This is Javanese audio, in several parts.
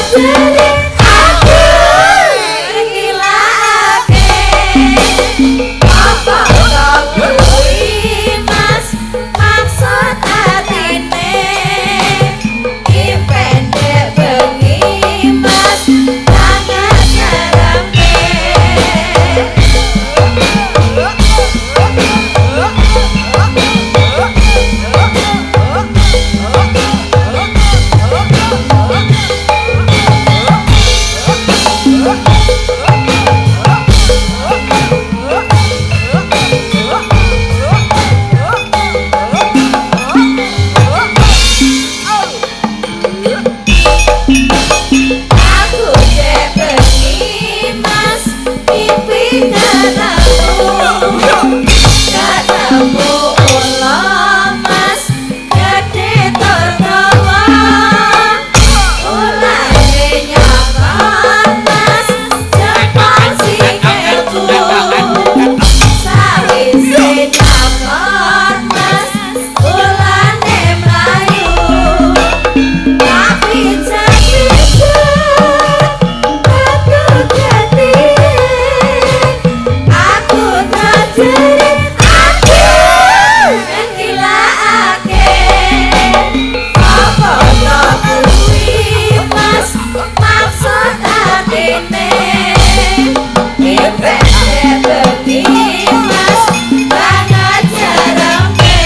Jerit aku ngilake. Apa to kuwi Mas maksud atine? Ipendek bengi Mas banget nyerepe. Aku cek bengi Mas mimpi ketemu, ketemu ula Mas gedhe tur dawa. Ulane nyokot Mas jempol sikilku. Sawise nyokot Mas ulane mlayu. Tapi pijet batu getih. Aku terjerit aduh ngilake. Apa to kuwi Mas maksud atine? Ipende bengi Mas banget nyerepe.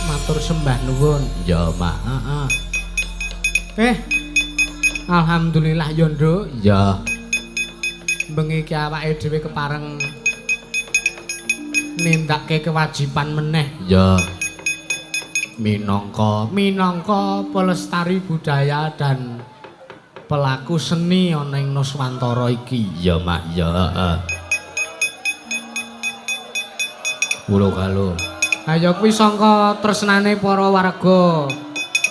Matur sembah nuwun. Ya, Mak. Heeh. Eh. Alhamdulillah ya, Nduk. Ya. Bengi iki awake dhewe kepareng nindakake kewajiban meneh. Ya. Minangka Minangka pelestari budaya dan pelaku seni ana ing Nuswantara iki. Ya, Mak. Ya, heeh. Kulo kalo. Ha ya kuwi sangka tresnane para warga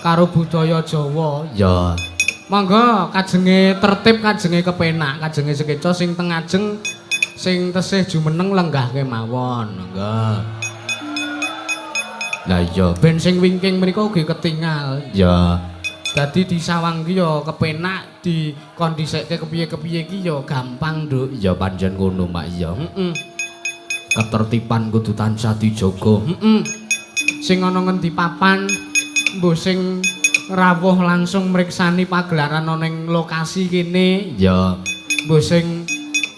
karo budaya Jawa. Ya. Monggo kajenge tertib, kajenge kepenak, kajenge sekeca sing teng ajeng sing tesih jumeneng lenggah kemawon. Monggo. Lah iya. Ben sing wingking mriku ugi ketingal. Ya. Dadi disawang ki ya kepenak, dikondisekke kepiye-kepiye ki ya gampang, Nduk. Ya pancen ngono, Mak. Ya. Heeh. Ketertiban kudu tansah dijaga. Heeh. Sing ana ngendi papan, mbuh sing rawuh langsung mriksani pagelaran ana ing lokasi kene, Ya. mbuh sing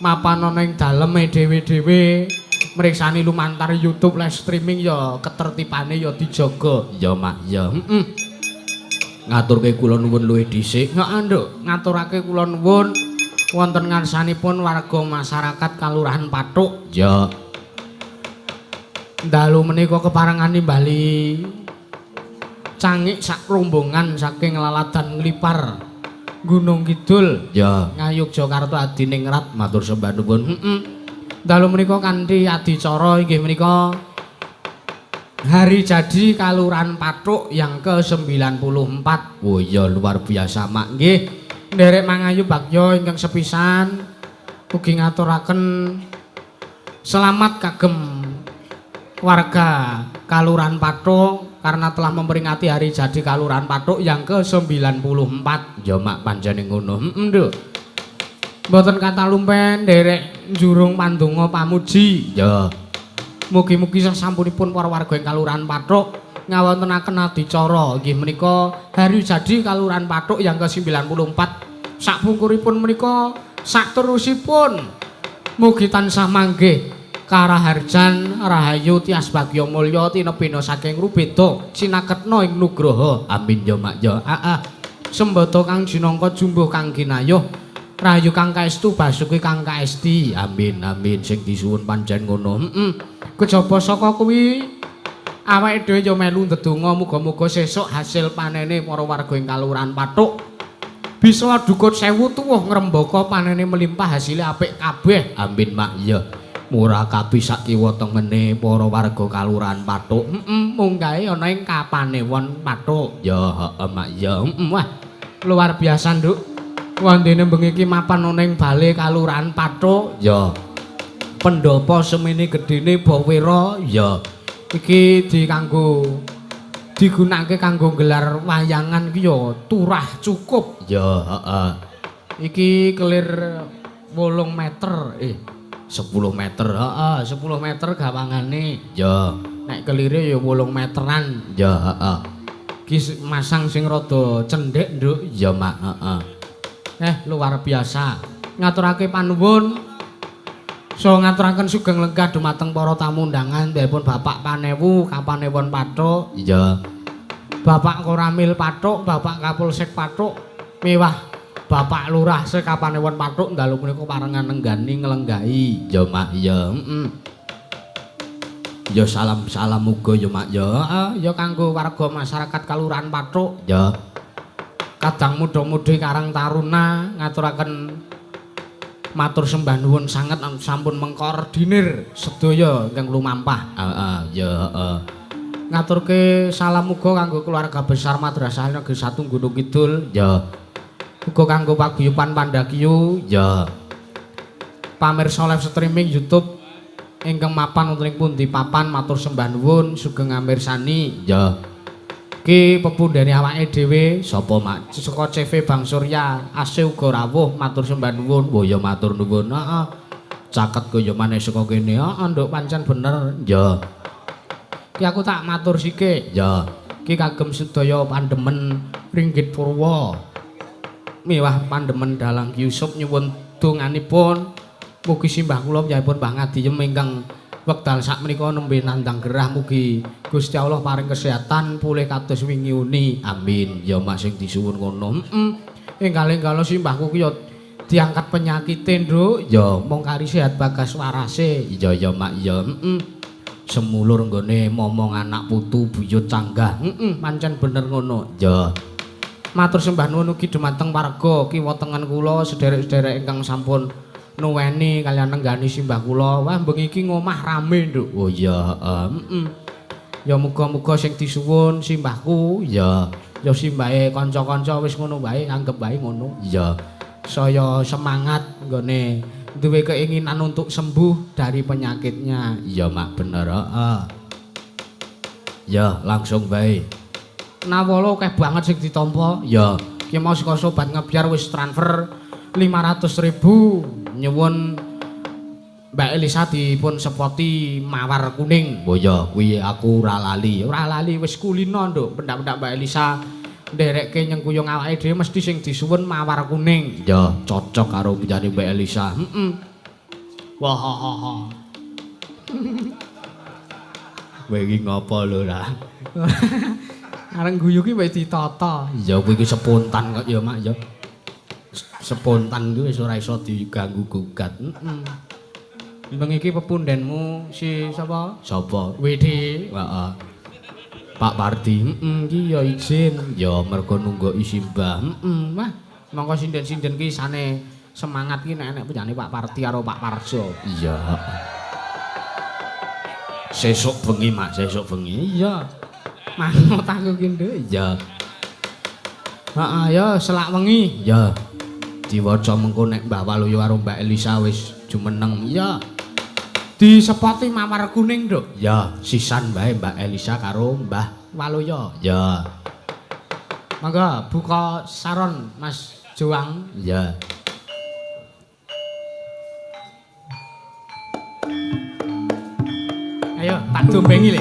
mapan ana ing daleme dhewe-dhewe mriksani lumantar YouTube live streaming ya ketertibane ya dijaga. Ya, Mak. Ya. Heeh. Ngaturke kula nuwun luwih dhisik. Heeh, Nduk, ngaturake kula nuwun wonten ngarsanipun warga masyarakat Kalurahan Pathuk. Ya. Dalu menika keparengan nimbali cangik sak rombongan saking Laladan Nglipar Gunung Kidul. Ya. Ngayogyakarta Adiningrat. Matur sembah nuwun. Heeh. Dalu menika kanthi adicara inggih menika hari jadi Kalurahan Pathuk yang ke-94. Oh iya, luar biasa, Mak. Nggih, nderek mangayu bagya ingkang sepisan ugi ngaturaken selamat kagem warga Kalurahan Pathuk karena telah memperingati hari jadi Kalurahan Pathuk yang ke-94. Ya, Mak, pancene ngono. Heeh, Nduk. Mboten kathah lumpen nderek njurung pandonga pamuji. Ya. Mugi-mugi sasampunipun para warga ing Kalurahan Pathuk ngawontenaken adicara inggih menika hari jadi Kalurahan Pathuk yang ke-94. Sakpungkuripun menika sakterusipun mugi tansah manggih karaharjan rahayu tias bagya mulya tinebina saking rubeda sinaketna ing nugraha. Amin ya, Mak. Ya. Heeh. Sembada kang jinangka jumbuh kang ginayuh rahayu kang kaestu basuki kang kaesti. Amin, amin, sing disuwun pancen ngono. Heeh. Kejaba saka kuwi awake dhewe ya melu ndedonga muga-muga sesuk hasil panene para warga ing Kalurahan Pathuk bisa dukut sewu tuwuh ngrembaka panene melimpah hasile apik kabeh. Amin, Mak. Ya. Murah kabeh sak kiwa tengene para warga Kalurahan Pathuk. Heeh, munggahe ana ing kapanewon Pathuk. Ya, heeh, Mak. Ya. Heeh, wah. Luar biasa, Nduk. Wondene bengi iki mapan ana ing bale Kalurahan Pathuk. Ya. Pendopo semene gedene Bawera. Ya. Iki dikanggo Digunakake kanggo gelar wayangan ki ya turah cukup. Ya, heeh. Iki kelir 8 meter, 10 meter, heeh, 10 meter gawangane. Ya. Nek kelire ya 8 meteran. Ya, heeh. Ki masang sing rada cendhek, Nduk. Ya, Mak, heeh. Luar biasa. Ngaturake panuwun. So ngaturaken sugeng lenggah dumateng para tamu undangan ndherepun Bapak Panewu Kapanewon Pathuk. Iya. Bapak Koramil Pathuk, Bapak Kapolsek Pathuk, miwah Bapak Lurah Sekapanewon Pathuk dalu punika parengan nenggani nglenggahi. Ya, Mak, ya. Heeh. Ya salam-salam uga ya, Mak, ya. Heeh, ya kanggo warga masyarakat Kalurahan Pathuk. Ya. Kadang muda-mudi Karang Taruna ngaturaken matur sembah nuwun sanget sampun mengkoordinir sedaya ingkang lumampah. Heeh, ya, heeh. Ngaturke salam uga kanggo keluarga besar Madrasah Negeri 1 Gunung Kidul. Ya. Uga kanggo paguyuban Pandakiyu. Ya. Pamirsa live streaming YouTube ingkang mapan wonten ing pundi papan matur sembah nuwun sugeng amirsani. Ya. Ki pepundhene awake dhewe sapa, Mak? Saka CV Bang Surya AC uga rawuh matur sembah nuwun. Oh ya matur nuwun. Heeh. Caket kaya maneh saka kene. Heeh, Nduk, pancen bener. Ya. Ki aku tak matur sithik. Ya. Ki kagem sedaya pandemen Ringgit Purwa. Miwah pandemen Dalang Yusuf nyuwun donganipun mugi simbah kula piyambakipun Mbah Ngadiyem ingkang wekdal sakmenika nembe nandhang gerah mugi Gusti Allah paring kesehatan pulih kados wingi uni. Amin. Ya Mak sing disuwun ngono. Heeh. Enggal-enggalo simbahku ki ya diangkat penyakite, Nduk. Ya, mung kari sehat bagas warase. Iya ya Mak ya. Heeh. Semulur nggone momong anak putu buyut canggah. Heeh, pancen bener ngono. Ya. Matur sembah nuwun ugi dumateng warga kiwa tengen kula sederek-sederek ingkang sampun nuweni kaliyan nenggani simbah kula. Wah, bengi iki ngomah rame, Nduk. Oh iya, heeh. Heeh. Ya muga-muga sing disuwun simbahku, ya, ya simbahe kanca-kanca wis ngono wae, anggep wae ngono. Iya. Saya semangat nggone duwe keinginan untuk sembuh dari penyakitnya. Iya, Mak, bener, heeh. Ya, langsung wae. Nawala akeh banget sing ditampa. Ya, ki mau saka sobat ngebyar wis transfer 500.000 nyuwun Mbak Elisa dipun sepoti mawar kuning. Oh ya, kuwi aku ora lali. Ora lali wis kulino, Nduk. Pendak-pendak Mbak Elisa nderekke nyengkuyung awake dhewe mesti sing disuwun mawar kuning. Ya, cocok karo pijane Mbak Elisa. Heeh. Wah ha ha ha. Kowe iki ngopo lho, Ra? Areng guyu ki wis ditata. Ya kuwi iki spontan kok ya, Mak ya. Spontan kuwi wis ora iso diganggu gugat. Heeh. Bengi iki pepundhenmu si sapa? Sapa? WD. Heeh. Pak Pardi. Heeh, iki ya izin. Ya mergo nunggoki simbah. Heeh, wah, mongko sinden-sinden ki isane semangat ki nek enek penjane Pak Pardi karo Pak Parjo. Iya. Sesuk bengi, Mak, sesuk bengi. Iya. Manut aku ki, Nduk. Iya. Heeh, ya selak wengi. Ya. Diwaca mengko nek Mbah Waluyo karo Mbak Elisa wis jumeneng. Iya. Disepoti mawar kuning, Nduk. Ya, sisan wae Mbak Elisa karo Mbah Waluyo. Ya. Monggo buka saron Mas Juang. Ya. Ayo tak dombengi le.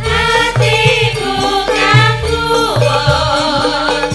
Atiku kang kuwat.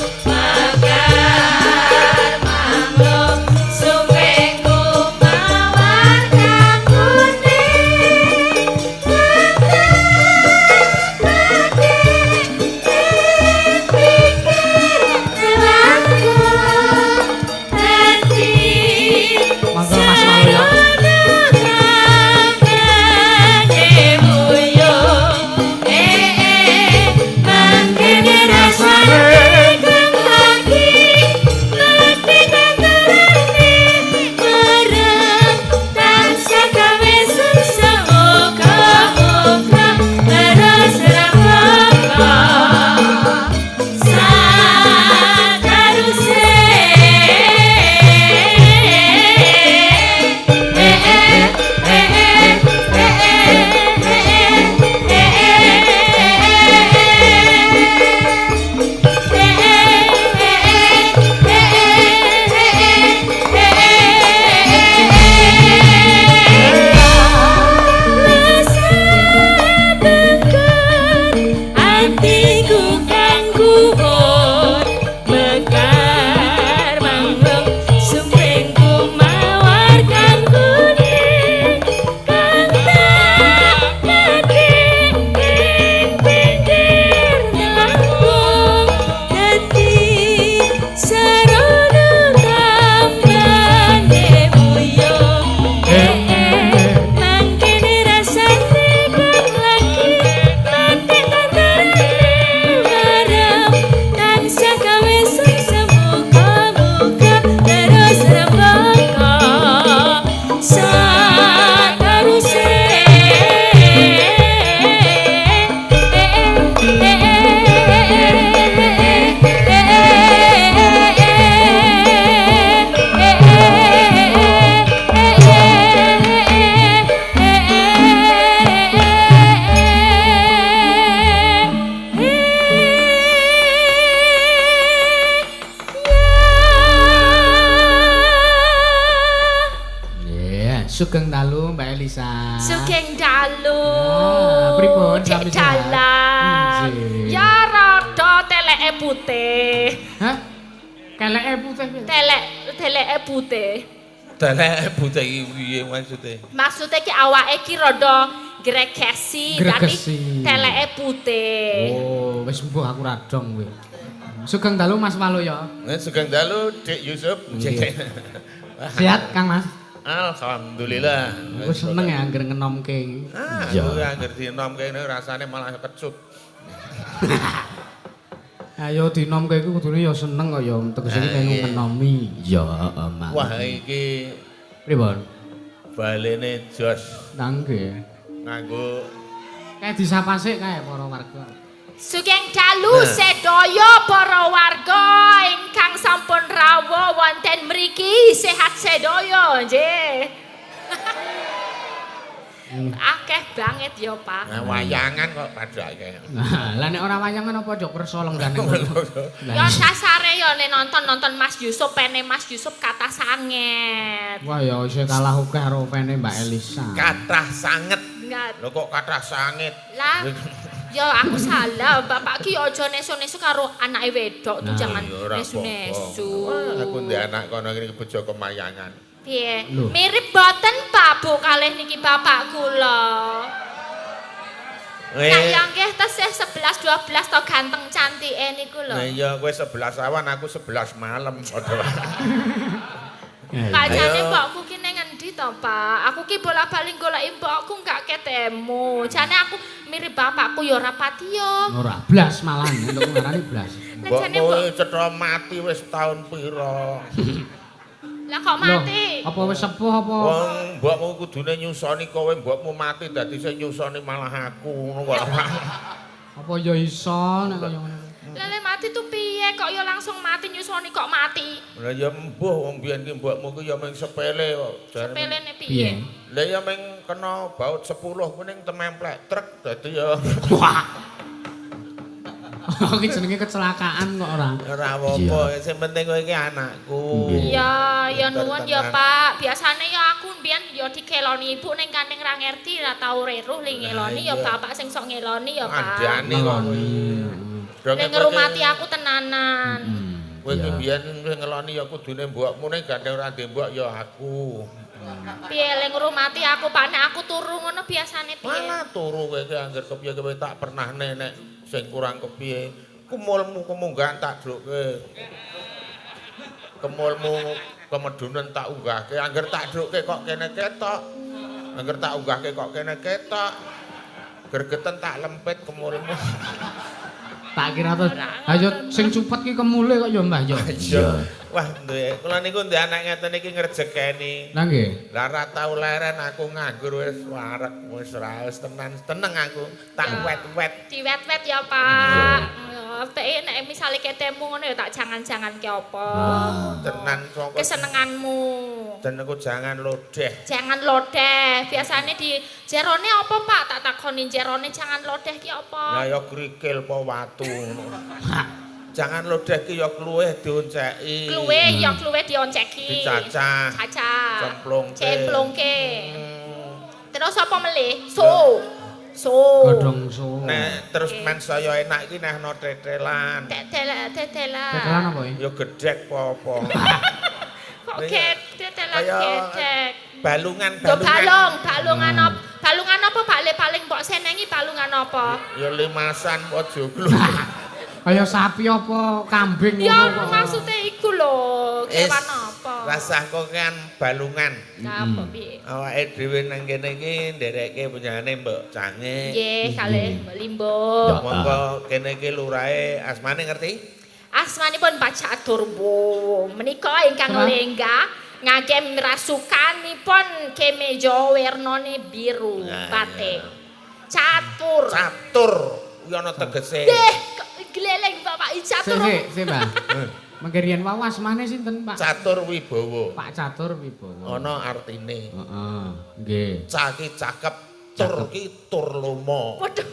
Sugeng dalu Mbak Elisa. Sugeng dalu. Ah, pripun Dek sami sehat? Dalang. Nggih. Ya rada teleke putih. Hah? Keleke putih piye? Telek teleke putih. Telek putih iki piye maksude? Maksudnya ki awake ki rada gregesi, dadi Gregesi. teleke putih. Oh, wis mbuh aku ra dong kowe. Sugeng dalu Mas Waluyo. Sugeng dalu Dik Yusuf. Nggih. Sehat Kang Mas? Alhamdulillah. Aku seneng ya angger ngenomke iki. Ah, aku angger dinomke ngene rasane malah kecut. Ayo dinomke iku kudune ya seneng kok ya tegese iki melu ngenomi. Iya, heeh, Mas. Wah, iki Pripun? Balene jos Nggih. Nganggo Kae disapa sik kae para warga. Sugeng dalu sedaya para warga ingkang sampun rawuh wonten mriki, sehat sedaya nggih. Akeh banget ya, Pak. Nah, wayangan kok padha akeh. Nah, lah nek ora wayangan apa jok kersa lenggane ngono. Ya sasare ya nek nonton-nonton Mas Yusuf, pene Mas Yusuf kathah sanget. Wah ya isih kalah akeh karo fane Mbak Elisa. Kathah sanget. Enggak. Lho kok kathah sanget? Lah ya aku salah, bapak ki aja nesu-nesu karo anake wedok tuh Nah, jangan Ya ora nesu-nesu. apa-apa. Wah, aku ndek anak kono ngene bejo kemayangan. Piye? Lho. Mirip boten Pak Bu kalih niki bapak kula. Eh, Nah, yang nggih tesih 11 12 to ganteng cantike niku lho. Nah iya kowe 11 awan aku 11 malam padha. Pak jane Ayo. mbokku ki ning endi to, Pak? Aku ki bola-bali goleki mbokku gak ketemu. Jane aku mirip bapakku ya ora pati yo. Ora blas malahan untuk ngarani blas. Lah jane Mbokmu mbok cetha mati wis tahun pira? Lah kok mati? Loh, apa wis sepuh apa? Wong mbokmu kudune nyusoni kowe, mbokmu mati dadi sing nyusoni malah aku ngono kok. Apa ya iso nek kaya ngono. Lah lek mati tuh piye kok ya langsung mati nyusoni kok mati? Lah ya mbuh wong biyen ki mbokmu ki ya mung sepele kok. Sepelene Piye? piye? Lah ya mung kena baut 10 kuning tememplek truk dadi ya Wah. Iki jenenge kecelakaan kok ora. Ora apa-apa, sing penting kowe iki anakku. Iya, ya Pinter nuwun ya tenan. Pak. Biasane ya aku mbiyen ya dikeloni ibu ning kanting ra ngerti, ra tau reruh li ngeloni ya bapak sing sok ngeloni ya Pak. Andane kok kowe. Ning ngrumati aku tenanan. Kowe iki biyen sing ngeloni ya kudune mbokmu ning gandeng ora ndek mbok ya aku. Piye le ngrumati aku Pak nek aku turu ngono biasane piye? Malah turu kowe iki angger kepiye kowe tak pernah nek sing kurang kepiye. Kumulmu kemunggahan tak drukke. Kemulmu kemedunen tak unggahke. Angger tak drukke kok kene ketok. Angger tak unggahke kok kene ketok. Gregeten tak lempit kemulmu. Tak kira to. Ayo sing cupet ki kemule kok ya Mbah ya. Iya. Wah, duwe kula niku ndek anak ngeten iki ngrejekeni. Lah nggih. Lah ora tau leren aku nganggur wis wareg wis ra wis tenan teneng aku tak wet-wet. Diwet-wet ya Pak. Ya, peke nek misale ketemu ngono ya tak jangan-jangan ki apa. Tenan saka Kesenenganmu. Jenengku jangan lodeh. Jangan lodeh. Biasane di jerone apa Pak? Tak takoni jerone jangan lodeh ki apa? Lah ya krikil apa watu ngono. Jangan lodeh ki ya kluweh dionceki. Kluwe ya kluwe dionceki. Dicacah. Cacah. Cemplungke. Cemplungke. Terus apa melih? So. So. Godhong so. Nek terus men saya enak iki nek ana tetelan. Tetelan tetelan. Tetelan apa iki? Ya gedhek apa-apa. Kok tetelan Kaya gedhek. Balungan Yo balungan. balung, balungan apa? Balungan apa Pak Le paling mbok senengi balungan apa? Ya limasan apa joglo. Kaya sapi apa kambing Ya ngono kok. maksudnya iku lho, kewan apa? Rasah kok kan balungan. Lah apa piye? Awake dhewe nang kene iki nderekke punyane Mbok Cange. Nggih, kalih Mbok Limbo. Monggo kene iki lurahe asmane ngerti? Asmanipun Pak Catur Bowo. Menika ingkang Kenapa? lenggah ngagem rasukanipun kemeja wernane biru Nah, batik. Catur. Catur kuwi ana tegese. Nggih, kok gleleng Bapak Sik catur. sik sik, Mbah. Mengke riyen wau asmane sinten, Pak? Catur Wibowo. Pak Catur Wibowo. Ana artine. Heeh, nggih. Ca ki cakep, tur ki tur lomo. Waduh.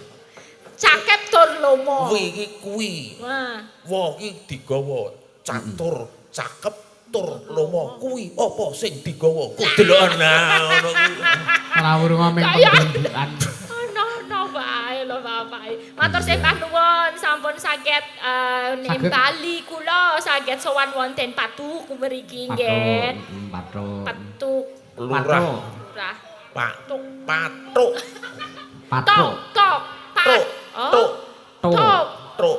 Cakep tur lomo. Kuwi ki kuwi. Wah. Wa ki digawa. Catur, cakep, Tur lomo kuwi apa sing digawa? Ku deloken nah ngono kuwi. Ora urung meng pembentukan. Ono wae lho bapak. Matur sembah nuwun sampun saged nimbali kula saged sowan wonten Patuk mriki nggih. Patuk. Patuk. Lurah. Lurah. Pak Patuk. Patuk. Tok. Pak. Tok. Tok. Tok.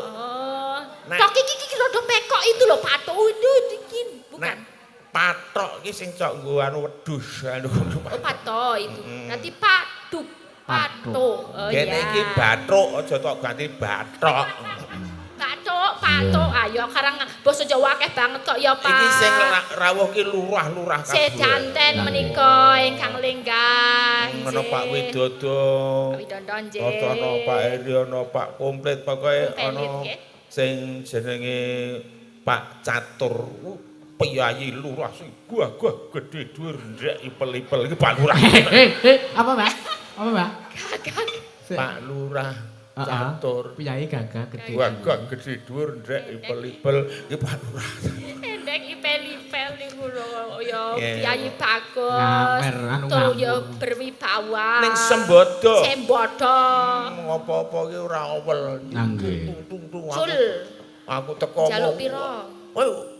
Tok iki iki rada pekok itu lho patuk itu iki bukan. Nek patok iki sing cok nggo anu wedhus anu. Oh patok itu. Nanti patuk. Patuk. Oh iya. Kene iki bathuk aja tok ganti bathok. Bathuk, patuk. Ayo karang basa Jawa akeh banget kok ya, Pak. Iki sing rawuh ki lurah-lurah kabeh. Sedanten menika ingkang lenggah. Ana Pak Widodo. Pak Widodo nggih. Ana Pak Eri, ana Pak Komplit, pokoke ana sing jenenge Pak Catur. Piyayi lurah sing gagah gedhe dhuwur ndek ipel-ipel iki Pak Lurah. Apa, Pak? Apa, Pak? Gagah. Pak Lurah Catur. Piyayi gagah gedhe. Gagah gedhe dhuwur ndek ipel-ipel iki Pak Lurah. Ndek ipel-ipel niku lho ya piyayi bagus. Tur ya berwibawa. Ning Sembodo. Sembodo. Ngopo-opo iki ora owel. Nggih. Aku teko. Jaluk pira? Ayo.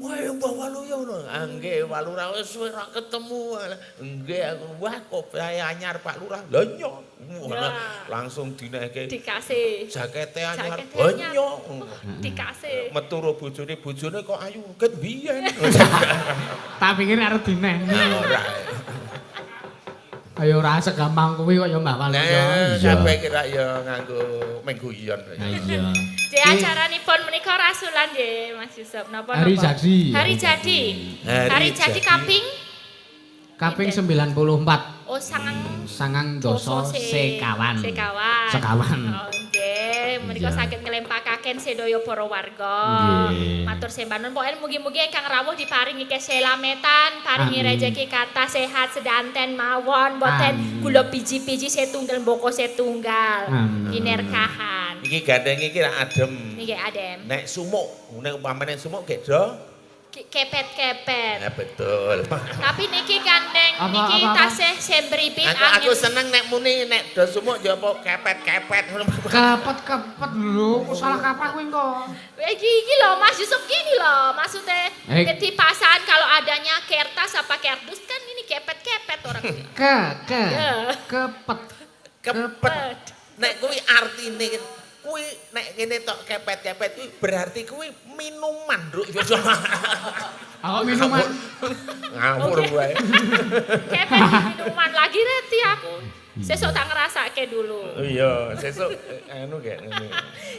Wah, Mbah Waluyo ngono. Ah nggih, Pak Lurah wis suwe ra ketemu. Nggih aku wah kopiahe anyar Pak Lurah. Lha nyo. Langsung dinehke. Dikasih. Jakete anyar. Banyo. Dikasih. Metu ro bojone, bojone kok ayu ket biyen. Tak pikir arep dineh. Ora. Ayo ora segampang kuwi kok ya Mbah Waluyo. Nah, sampe kira ya nganggo mengguyon. Iya. J acaranipun menika rasulan nggih Mas Yusuf. Napa napa? Hari jadi. Hari jadi. Hari jadi kaping kaping 94. Oh, sangang dasa sekawan. Sekawan. Sekawan. Oh nggih, menika saged nglempakaken sedaya para warga. Matur sembah nuwun. Pokoke mugi-mugi ingkang rawuh diparingi keselametan, paringi rejeki kathah sehat sedanten mawon, boten gula biji-biji setunggal mboko setunggal. Kinerkahan. Iki gandeng iki rak adem. Niki adem. Nek sumuk, nek umpamane sumuk gek do kepet-kepet. Ya betul. Tapi niki gandeng niki tasih sembribit angin. Aku seneng nek muni nek do sumuk ya apa kepet-kepet ngono. Kepet-kepet lho, kok salah kaprah kuwi engko. Iki iki lho Mas Yusuf gini lho, maksudnya ketipasan kalau adanya kertas apa kerdus kan ini kepet-kepet orang. Ke kepet. Kepet. Nek kuwi artine kuwi nek kene tok kepet-kepet kuwi berarti kuwi minuman, Nduk. Aku minuman. Ngawur wae. Kepet minuman lagi reti aku. Sesuk tak ngrasake dulu. Iya, sesuk anu gek ngene.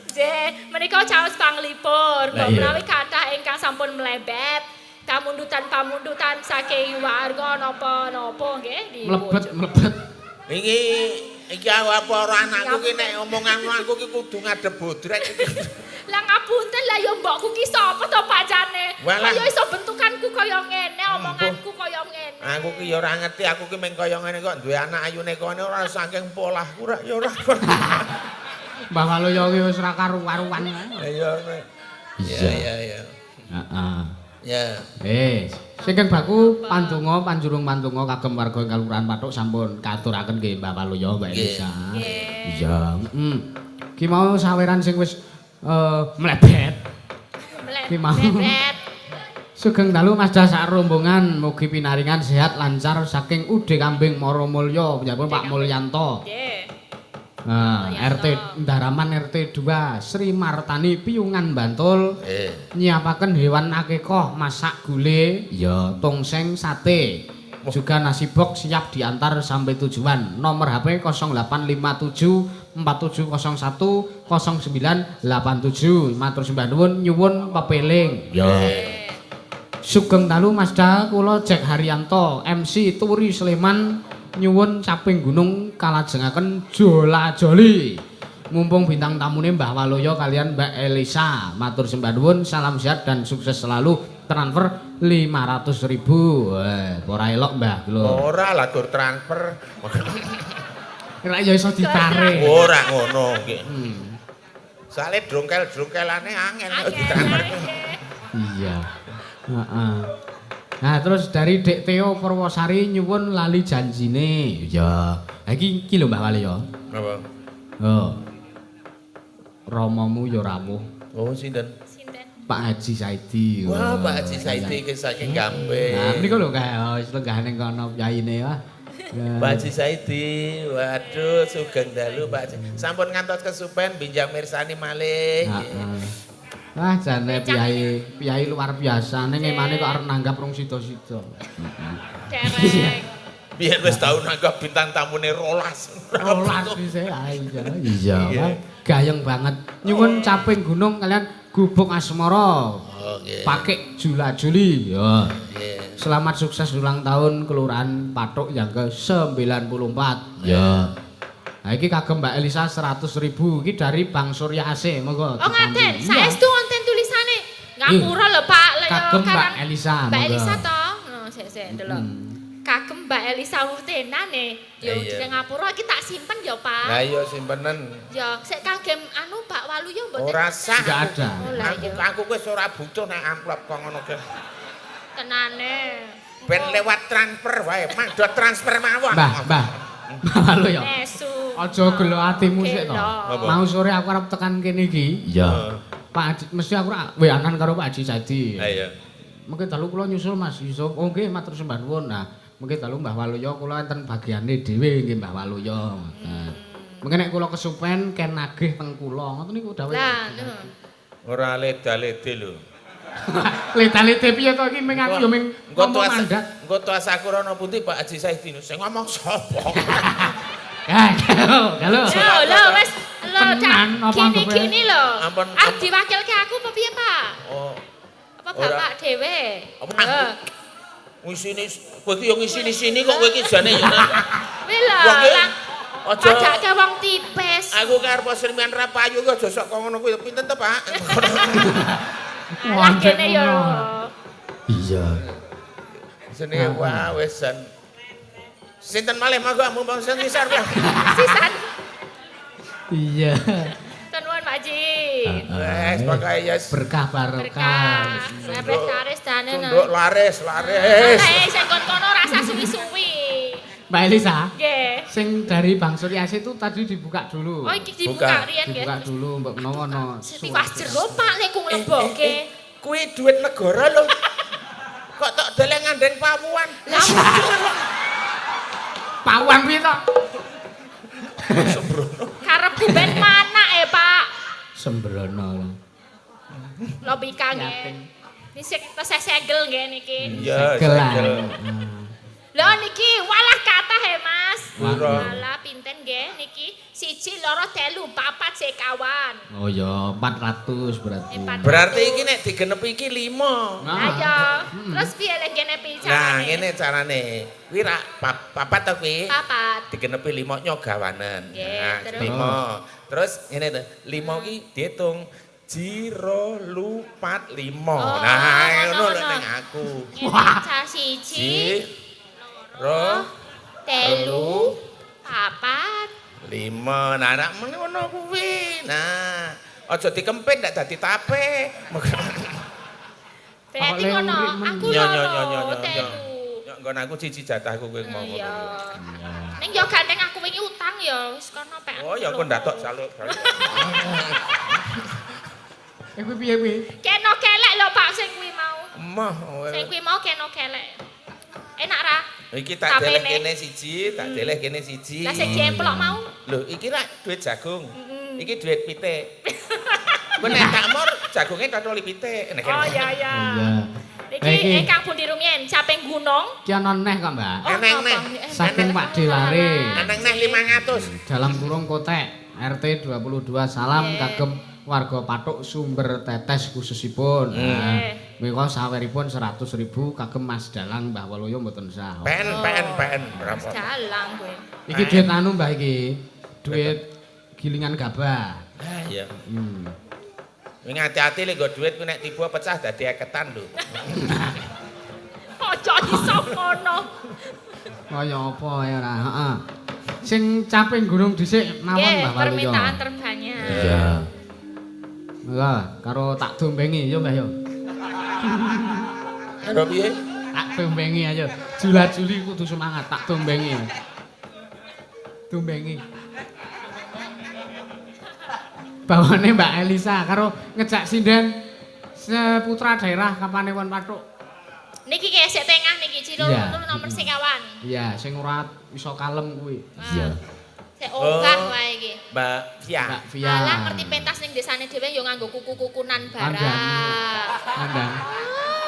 Nggih, menika caos panglipur. Mbok menawi kathah ingkang sampun mlebet pamundutan-pamundutan saking warga napa-napa nggih. Mlebet-mlebet. Iki iki aku apa ora anakku ki nek omongan aku ki kudu ngadep bodrek iki. Lah ngapunten lah ya mbokku ki sapa to pacane? Kaya iso bentukanku kaya ngene, omonganku kaya ngene. Aku ki ya ora ngerti, aku ki mung kaya ngene kok duwe anak ayune kene ora saking polahku ra ya ora. Mbah Waluyo ki wis ora karu-karuan. Iya. Iya iya iya. Heeh. Ya. Sing baku pandonga panjurung pandonga kagem warga Kalurahan Pathuk sampun katuraken nggih Mbah Waluyo Mbak Elisa. Iya. Ki mau saweran sing wis mlebet. Ki mau. Mlebet. Sugeng dalu Mas Das sak rombongan mugi pinaringan sehat lancar saking Ude Kambing Maromulyo panjenengan Pak Mulyanto. Nggih. Nah, RT Ndaraman RT 2 Sri Martani Piyungan Bantul. Nyiapaken hewan akikah masak gule, ya tongseng sate. Juga nasi box siap diantar sampai tujuan. Nomor HP 0857 4701 0987. Matur sembah nuwun nyuwun pepeling. Ya. Sugeng dalu Mas Da, kula Jack Haryanto MC Turi Sleman nyuwun caping gunung kalajengaken Jola Joli. Mumpung bintang tamune Mbah Waluyo kalian Mbak Elisa. Matur sembah nuwun, salam sehat dan sukses selalu. Transfer 500.000. Ora elok Mbah lho. Ora lah gur transfer. Ora ya iso ditarik. Ora ngono nggih. Soale drongkel-drongkelane angel nek ditransfer. Iya. Heeh. Nah, terus dari Dek Teo Purwosari nyuwun lali janjine. Ya. Ha iki iki lho Mbah Wali ya. Apa? Oh. Romomu ya rawuh. Oh, sinten? Sinten? Pak Haji Saidi. Wah, Pak Haji Saidi iki saking Gambe. Nah, menika lho kae wis lenggah ning kono piyayine wah. Pak Haji Saidi, waduh sugeng dalu Pak Haji. Sampun ngantos kesupen binjang mirsani malih. Heeh. Wah, jane piyai, piyai luar biasa ning emane kok arep nanggap rong sida-sida. Dereng. Biyen wis tau nanggap bintang tamune 12. Rolas dhisik. Ah, iya. Iya, wah, gayeng banget. Nyuwun caping gunung kalian gubuk asmara. Oh, nggih. Pakek Jula-Juli. Ya. Nggih. Selamat sukses ulang tahun Kelurahan Pathuk yang ke-94. Ya. Nah, iki kagem Mbak Elisa 100.000 iki dari Bang Surya AC. Monggo. Oh ngaten, ditampi. saestu wonten tulisane. Ngapura lho Pak, lha ya Kagem Mbak karang- Elisa. Mbak Monggo. Elisa to. Oh, sik sik delok. Kagem Mbak Elisa Urtenane. Ya Iya. di ngapura iki tak simpen ya Pak. Lah iya simpenen. Ya, sik kagem anu Pak Waluyo mboten. Ora sah. Enggak ada. Oh, lah Aku iya. aku wis ora butuh nek amplop kok ngono ki. Tenane. Ben lewat transfer wae, mang do transfer mawon. Mbah, Mbah. Mbah Waluyo. Nesu. Aja gelo atimu sik to. Gelo. Mau sore aku arep tekan kene iki. Iya. Pak Haji mesti aku rak weanan karo Pak Haji Saidi. Lah iya. Mungkin dalu kula nyusul Mas Yusuf. Oh nggih matur sembah nuwun. Nah, mungkin dalu Mbah Waluyo kula enten bagiane dhewe nggih Mbah Waluyo. Nah, mungkin nek kula kesupen ken nagih teng kula. Ngoten niku dawuh. Lah, lho. Ora leda-lede lho. Leda-lede piye to iki ming aku ya ming Engko ngomong tuas mandat. engko tuas aku rono pundi Pak Haji Saidi sing ngomong sapa? Eh, galo, galo. Lho, lho wis lho Tenan, apa gini anggepe? gini lho. Ampun, Arep diwakilke aku apa piye, Pak? Oh, Apa Ora. bapak dhewe? Apa? Lho. ngisini kowe iki yo ngisini sini kok kowe iki jane yo. Kuwi lho, Wong iki lang aja padake wong tipis. aku ki arep srimian ra payu ki aja sok kok ngono kuwi pinten to, Pak? Lah kene yo. Iya. Jenenge wah wis jan. Sinten malih monggo mumpung sing ngisor lah. Sisan. Iya. Nuwun Pak Ji. Wes pokoke ya Berkah barokah. Berkah. Laris laris dane. Tunduk laris, laris. Lah sing kon kono rasa suwi-suwi. Mbak Elisa, Nggih. sing dari Bang Surya AC itu tadi dibuka dulu. Oh iki dibuka Buka. riyen nggih. Dibuka dulu mbok menawa ana. Tiwas jero Pak lek ku nglebokke. Kuwi duit negara lho. Kok tok deleng ngandeng pawuan. Lah Pawuan piye to? Sembrono. karepku ben mana eh Pak? Sembrono. Logika nggih. Nisik tesih segel nggih niki. Iya, Segel. segel. Lho niki walah kathah e Mas. Piro? Walah pinten nggih niki? 1 2 3 4 sekawan. Oh ya, 400 berarti. 400. Berarti iki nek digenepi iki 5. Nah. Ayo, terus piye lek genepi carane? Nah, ngene carane. Kuwi rak papat to kuwi? Papat. Digenepi 5 nyogawanen. Nggih, Nah, terus? 5. Terus ngene to, 5 ki diitung 0 4 5. Oh, Nah, ngono, ngono lho ngono. ning aku. Ngene cah 1 Ji ro 3 4 5. Nah, rak meni ngono kuwi. Nah, aja dikempit ndak dadi tape. Berarti Kok ngono, lewuri men. aku Nyo, nyo, nyo, nyo, loro nyo, telu. Nyok nggon aku siji jatahku kowe mau ngono. Iya. Ning yo gandeng aku wingi utang ya wis kono pek. Oh, ya aku ndatok jaluk. Eh kuwi piye kuwi? Keno kelek lho Pak sing kuwi mau. Emoh. Sing kuwi mau keno kelek. Enak ra? Iki tak deleh Tapene. kene siji, tak deleh kene siji. Lah sing diemplok mau. Lho, iki rak duit jagung. Iki duit pitik. Kowe nek tak mor jagungnya totoli pitik. Nek Oh iya iya. Iya. Iki Iki. ingkang pundi rumiyin caping gunung. Ki ana neh kok, Mbak. Oh, Eneng apa? neh. Saking Pak Delare. Eneng neh 500. Dalam kurung kotek RT 22 salam Nggih. kagem warga Pathuk Sumber Tetes khususipun. Nah, menika saweripun 100.000 kagem Mas Dalang Mbah Waluyo mboten sah. PN PN PN berapa? Dalang kowe. Iki duit anu Mbah iki. Duit gilingan gabah. Ah iya. Hmm. Wingi hati-hati lek nggo duit ku nek tiba pecah dadi eketan lho. Ojo iso ngono. Kaya apa ya ora, heeh. Sing caping gunung dhisik mawon Nggih, Mbah Waluyo. permintaan terbanyak. Iya. Lah, karo tak dombengi yo Mbah yo. Karo piye? Tak tumbengi ayo. Jula-juli kudu semangat, tak tumbengi. Tumbengi. Bawane Mbak Elisa karo ngejak sinden seputra daerah Kapanewon Pathuk. Niki ki sik tengah niki Ciro nomor sekawan. Iya, sing ora iso kalem kuwi. Iya. Sik ogah wae iki. Mbak Fia. Mbak Fia. Malah ngerti pentas ning desane dhewe yo nganggo kuku-kukunan barang. Kandhane.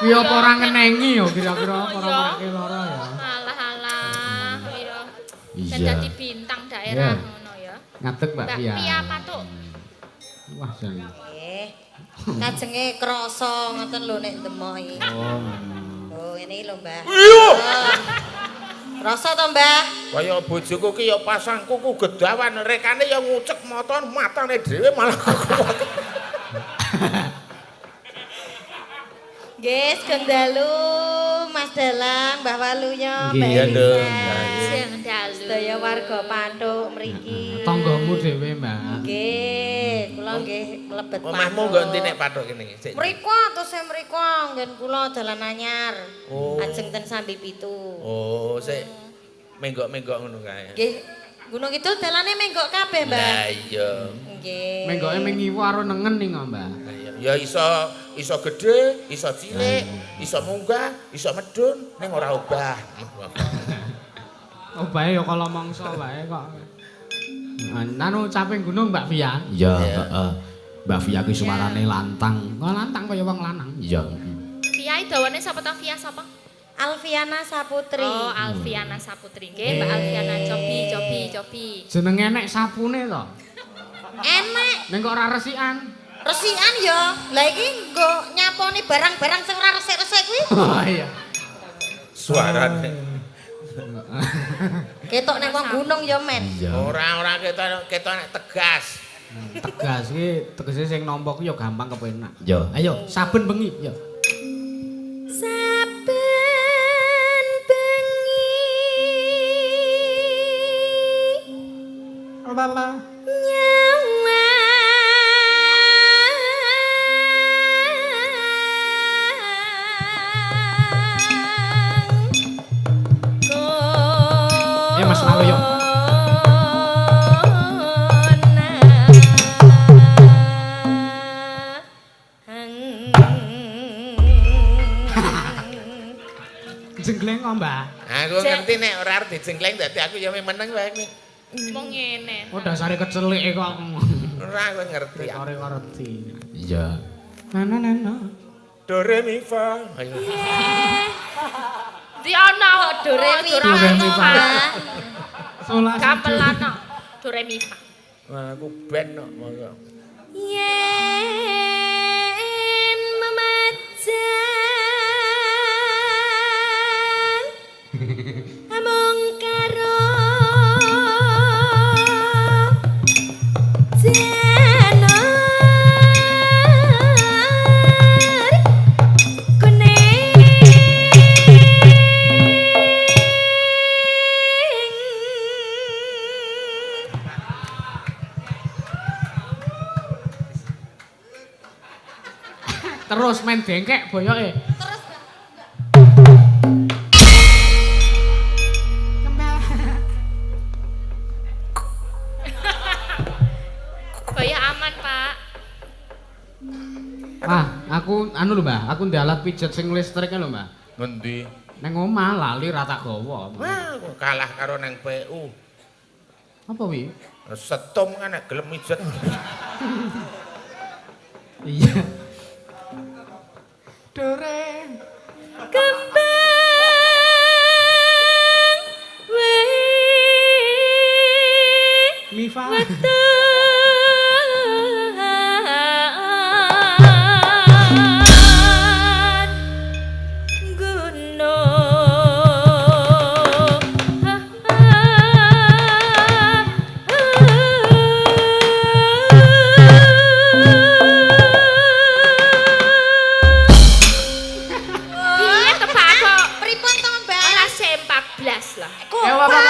Kuwi apa ora ngenengi yo kira-kira apa ora marake lara ya. Alah alah iya. Iya. Dadi bintang daerah ngono ya. Ngadeg Mbak Mbak Fia. Fia Pathuk. Wah, jan. Nggih. Kajenge krasa ngoten lho nek demoki. Oh, ngono. Oh, ngene iki lho, Mbah. Iya. Krasa to, Mbah? Kaya bojoku ki ya pasang kuku gedawan, rekane ya ngucek maton matane dhewe malah kuku. Nggih, sugeng dalu Mas Dalang, Mbah Waluyo, Mbak Iya, Nduk. Elisa. Sing dalu. Sedaya warga Pathuk mriki. Tanggamu dhewe, Mbak. Nggih, kula nggih mlebet Pathuk. Omahmu nggo endi nek Pathuk kene? Sik. Mriko terus mriko nggen kula dalan anyar. Oh. Ajeng ten Sambi Pitu. Oh, sik menggok-menggok ngono kae. Nggih, Gunung Kidul dalane menggok kabeh, Mbah. Lah iya. Nggih. Menggoke ming ngiwa karo nengen ning kok, Mbak. Lah iya. Ya iso iso gedhe, iso cilik, iso munggah, iso medhun ning ora obah. Obahe ya kala mangsa wae kok. Nanu caping gunung Mbak Fia. Iya, heeh. Mbak Fia ki suarane lantang. Kok lantang kaya wong lanang. Iya. Fia dawane sapa ta Fia sapa? Alfiana Saputri. Oh, Alfiana Saputri. Nggih, Mbak Alfiana cobi cobi cobi. Jenenge enek sapune to. Enek Ning kok ora resikan. resikan ya. Lah iki nggo nyaponi barang-barang sing ora resik-resik kuwi. Oh iya. Suarane. Ketok nek wong gunung ya men. Iya. Ora ketok ketok nek tegas. Tegas ki tegese sing nampa ki ya gampang kepenak. Iya. Ayo saben bengi ya. Saben bengi Lala. Nyawang Eh, Mas Waluyo. Jenggleng kok, Mbak. Aku ngerti nek ora arep dijengkleng dadi aku ya meneng wae kuwi. Mong ngene. Oh dasare kecelike kok aku. Ora aku ngerti. Ora ngerti. Iya. Nana nana. Do re mi fa. Ayo. Di ana kok Do re mi Do fa. re mi fa. Sola Gamelan kok. Do re mi fa. Wah, aku ben kok monggo. Yen memajang amung karo janar kuning. Terus main dengkek boyoke. Terus Boyo aman, Pak. Ah, aku anu lho, Mbah, aku ndek alat pijet sing listrik lho, Mbah. Ngendi? Neng omah lali ra tak gawa. Wah, aku kalah karo nang PU. Apa wi? Setum kan nek gelem mijet. Iya. Dore. Kembang we Mifa. wetan gunung. Piye tebak kok? Pripun to, Mbak? Ora sempak blas lah. Eh, apa, apa?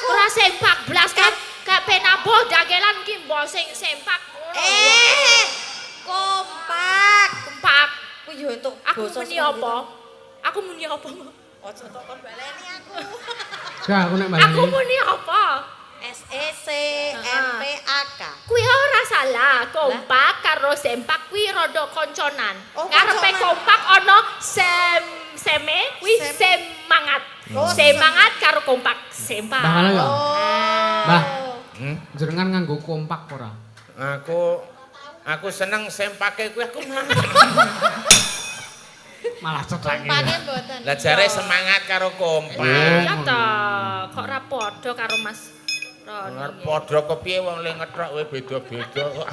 Ora sempak blas kan gak penabuh dagelan ki mbok sing sempak ngono. Kompak. Kompak. Ku yo entuk Aku basa muni saka apa? Aku muni apa? Aja tok kon baleni aku. Gak aku nek baleni. Aku muni apa? S E C M P A K. Kuwi ora salah, kompak karo sempak kuwi rada konconan. Oh, ngarepe kompak ana sem seme kuwi semangat. Oh, semangat karo kompak sempak. Mbah ya. Oh. Mbah. Jenengan nganggo kompak ora? Aku seneng sempake kuwi aku malah cethake. Kompake mboten. Lah jare semangat karo kompak. Iya ta, kok ora padha karo Mas Roni. Ora padha kepiye wong le ngethok kowe beda-beda kok.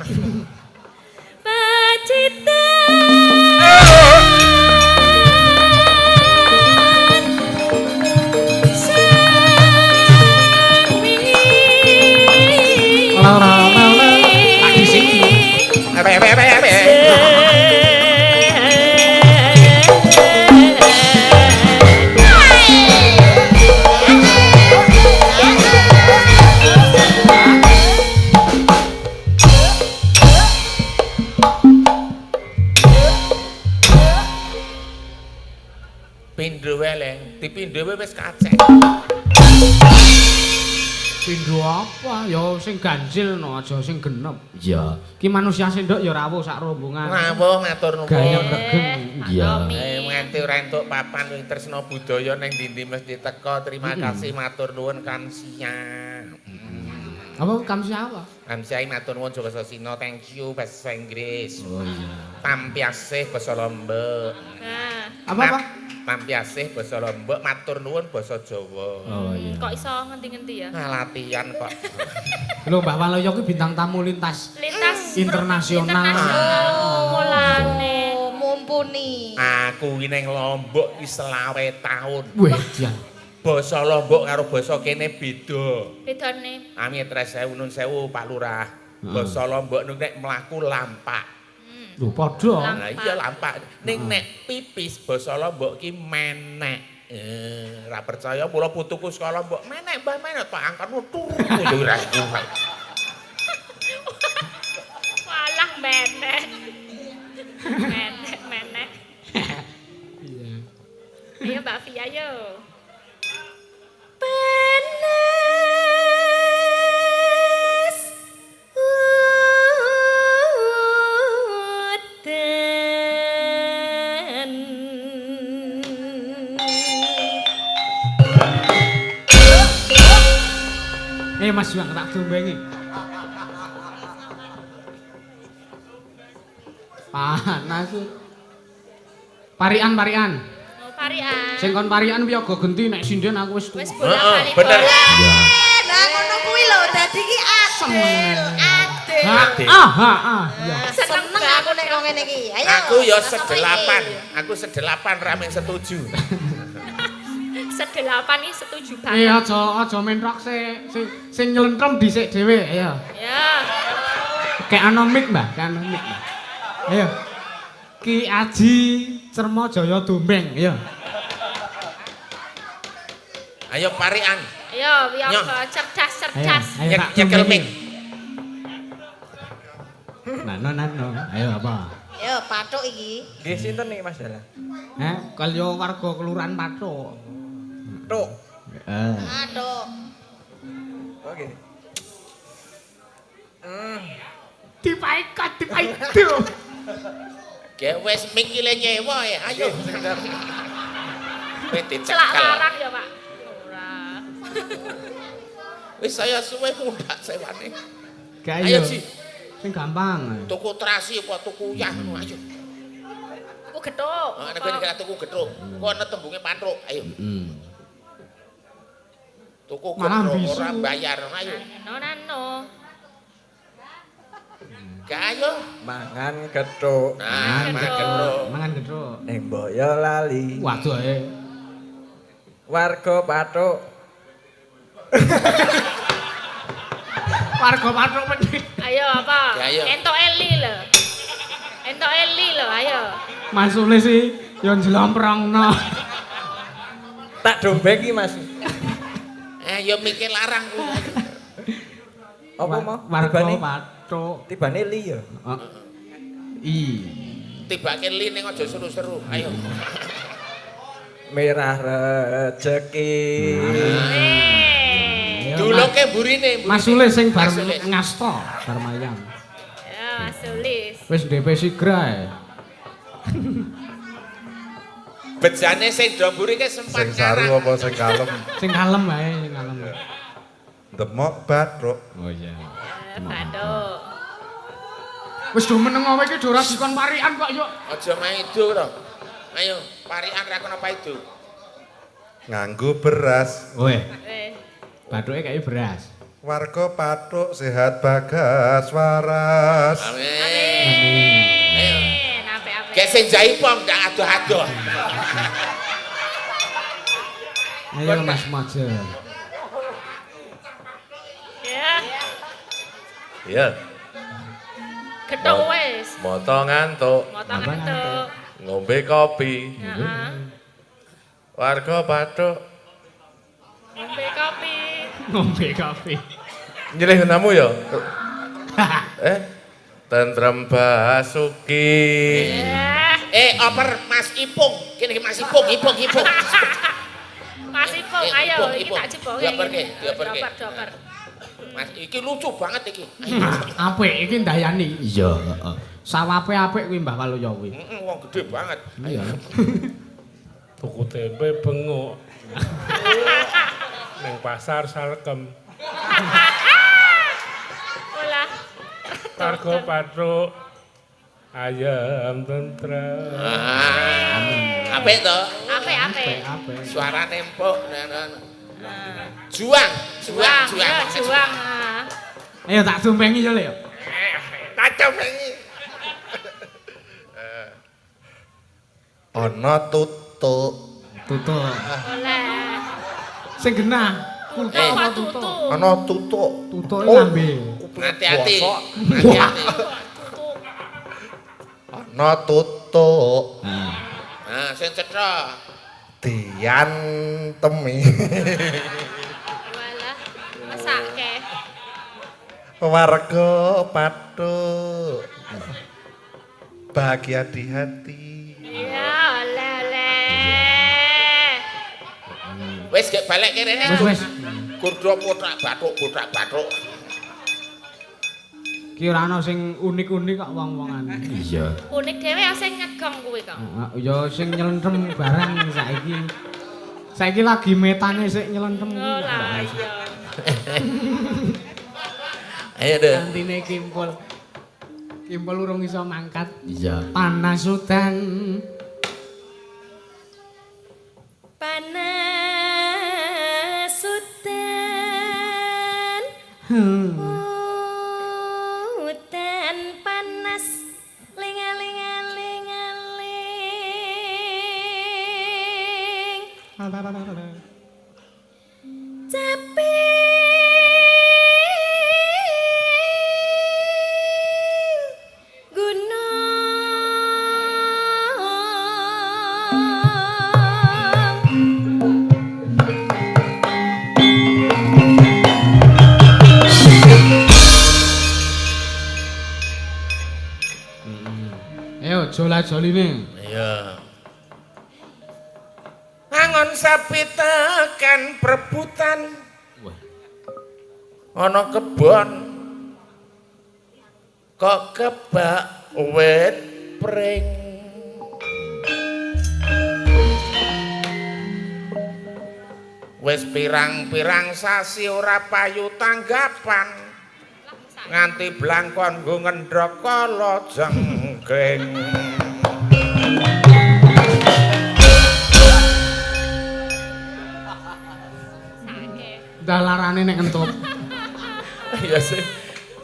Pacitan Tak isi. Ape. Pindho wae le, dipindho wae wis kacek. Pindho apa? Ya sing ganjil no, aja sing genep. Iya. Ki manusia sendok ya rawuh sak rombongan. Rawuh matur nuwun. Gayeng regeng. Iya. Nganti ora entuk papan wing tresna budaya ning ndi-ndi mesti teko. Terima kasih matur nuwun Kamsia. Apa Kamsia apa? Kamsia matur nuwun basa Cina, thank you bahasa Inggris. Oh iya. Tampiasih basa Lombok. Apa-apa? Tampiasih basa Lombok, matur nuwun basa Jawa. Oh iya. Kok iso ngendi-ngendi ya? Nah, latihan kok. Lho Mbah Waloyo kuwi bintang tamu lintas lintas internasional. Mulane mumpuni. Aku iki ning Lombok iki 25 taun. Weh, jan. Basa Lombok karo basa kene beda. Bedane. Amit sewu nun sewu Pak Lurah. Basa Lombok niku nek mlaku lampak. Lho padha. Lah iya lampak. Ning nek pipis basa Lombok ki menek. Ora percaya mula putuku sekolah Lombok menek Mbah menek tak angkat turu yo ora. Walah menek. Menek menek. Iya. Ayo Mbak Fia yo. Panas udan. Mas Juang tak dombengi. Panas. Parian-parian. Oh, parian. Sing kon parian piye genti nek sinden aku wis tuwa. Wis bolak-balik. Bener. Lah ngono kuwi lho dadi ki adil, adil. Ah, ah, ah. Seneng aku nek kok ngene iki. Ayo. Aku ya sedelapan. Aku sedelapan rame setuju. Sedelapan iki setuju banget. Aja mentrok sing sing nylentrem dhisik dhewe, ayo. Ya. Kayak ana mic, Mbah, kayak ana mic. Ayo. Ki Aji Cermajaya Dombeng, ayo. Ayo parian. Ayo, wiyaga cerdas-cerdas. Ayo nyekel mic. Nano nano, ayo apa? Ayo pathuk iki. Nggih sinten niki Mas Dalang? Heh, kaya warga kelurahan Pathuk. Tuk. Heeh. Pathuk. Oke. Dipaikat, dipaidu. Ge wis mikile nyewa ya, ayo. Wis dicekel. Celak larang ya, Pak. Ora. Wis saya suwe mundak sewane. Ayo, Ayo Ji. Sing gampang. Tuku terasi apa tuku uyah ngono ayo. Tuku gethuk. Heeh, nek kowe tuku gethuk, kok ana tembunge patruk, ayo. Tuku gethuk ora bayar, ayo. Nano nano. Gak ayo. Mangan gethuk. Nah, mangan gethuk. Mangan gethuk. Ning Boyolali. Waduh ae. Warga Pathuk. Warga Pathuk meni. Ayo apa? Ayo. Entok Eli lho. Entok Eli lho, ayo. Mas Ule sih yo njlomprongno. Tak dombeng iki, Mas. Ayo mikir larang kuwi. Apa mau? Warga Pathuk. Tibane li ya. I. Tibake li ning aja seru-seru. Ayo. Merah rejeki. Eh. Dulungke mburine, mburine. Mas Sulis sing bar Mas Sulis. Ngasta, bar mayang. Ya, Mas Sulis. Wis DP sigra e. Bejane sing do mburi ke sempat Sing saru ngarang. apa sing kalem? Sing kalem wae, sing kalem. Demok bathuk. Oh iya. Ya, Bathuk. Wis do meneng wae iki do ora dikon parikan kok yo. Aja maido to. Ayo, parikan ra kono paido. Nganggo beras. Weh, Eh. bathuke kaya beras. Warga Pathuk sehat bagas waras. Amin. Amin. Apik-apik. Kayak sing jaipong ndak adoh-adoh. Ayo Mas Mojo. Ya, Iya. gethuk wis. Moto ngantuk, Moto ngantuk. Ngombe kopi. Heeh. Warga Pathuk Ngombe kopi. Ngombe kopi. Nyilih namu ya? Eh, tentrem basuki. Ya. Eh, oper Mas Ipung. Kene iki Mas Ipung, Ipung, Ipung. Mas Ipung, Eh, ayo Ipung, iki Ipung. tak jeboke. Dioperke, dioperke. Dioper, dioper. Mas iki lucu banget iki. Apik iki ndayani. Iya, heeh. Sawape apik kuwi Mbah Waluyo kuwi. Heeh, wong gede banget. Iya. Tuku tempe bengok. Neng pasar salkem. Olah. Warga Pathuk ayam tentrem. Ah, apik to? Apik, apik. Apik. Suarane empuk. Nah, nah, nah. Juang, juang, Juang, juang. ya, juang. Ah. Ayo tak tumpengi yo, Le. yo. Tak tumpengi. Ana tutuk. Tutuk. Oleh. Sing genah. Kulpo Eh. apa Apa tutuk? tutu? Ana tutuk. Tutuke Oh. lambe. Hati-hati. Hati-hati. Tutu. Ana tutuk. Nah, sing cetha. Diantemi. Walah, mesake. Warga Pathuk. Bahagia di hati. Ya, oleh, oleh. Wis gek balik kene. Wis wis. Gurdo botak bathuk, botak bathuk. Ki ora ana sing unik-unik kok wong-wongan. Iya. Unik dhewe ya sing ngegong kuwi kok. Heeh, ya sing nyelentem barang saiki. Saiki lagi metane sik nyelentem kuwi. Oh lah iya. Ayo deh. Gantine Kimpul. Kimpul urung iso mangkat. Iya. Panas udan. Panas udan. Udan panas ling-aling-aling-aling. Caping gunung. Ayo jola-joline. Iya. Angon sapi tekan perebutan. Ana kebon. Kok kebak wit pring. Wis pirang-pirang sasi ora payu tanggapan. Nganti blangkon nggo ngendhok kala jengking. Mesake. Dah larane nek entup. Ya sih.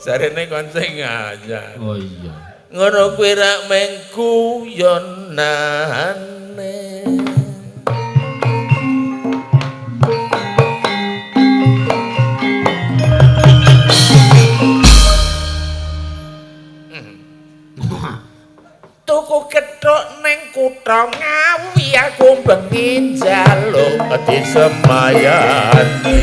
Jarene kon sing anyar. Oh iya. Ngono kuwi rak meng guyonane. Tuku gethuk ning kutha Ngawi aku bengi njaluk Disemayani.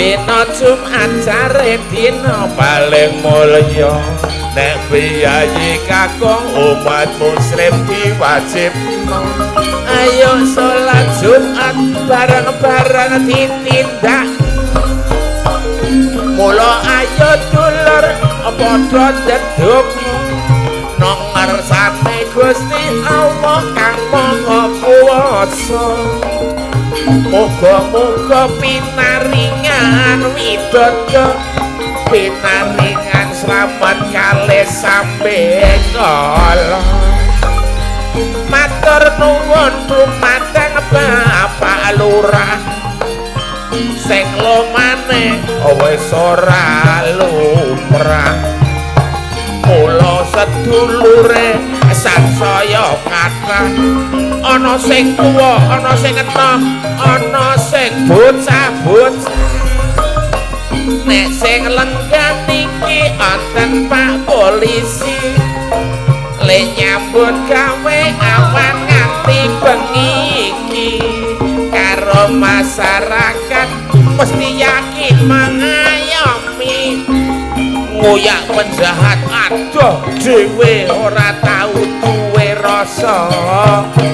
Dina Jumat jare dina paling mulya. Nek piyayi kakung umat muslim diwajibno. Ayo salat Jumat bareng-bareng ditindak. Mula ayo dulur padha ndedonga nang ngarsane Gusti Allah kang Maha Kuwasa. Muga-muga pinaringan widodo, pinaringan slamet kalih sambe kala. Matur nuwun dumateng Bapak Lurah sing lomane wis ora lumrah. Mula sedulure sansaya kathah, ana sing tuwa, ana sing enom, ana sing bocah-bocah. Nek sing lenggah niki wonten Pak Polisi, le nyambut gawe awan nganti bengi iki. Karo masyarakat mesti yakin mengayomi, ngoyak penjahat adoh dhewe ora tau duwe rasa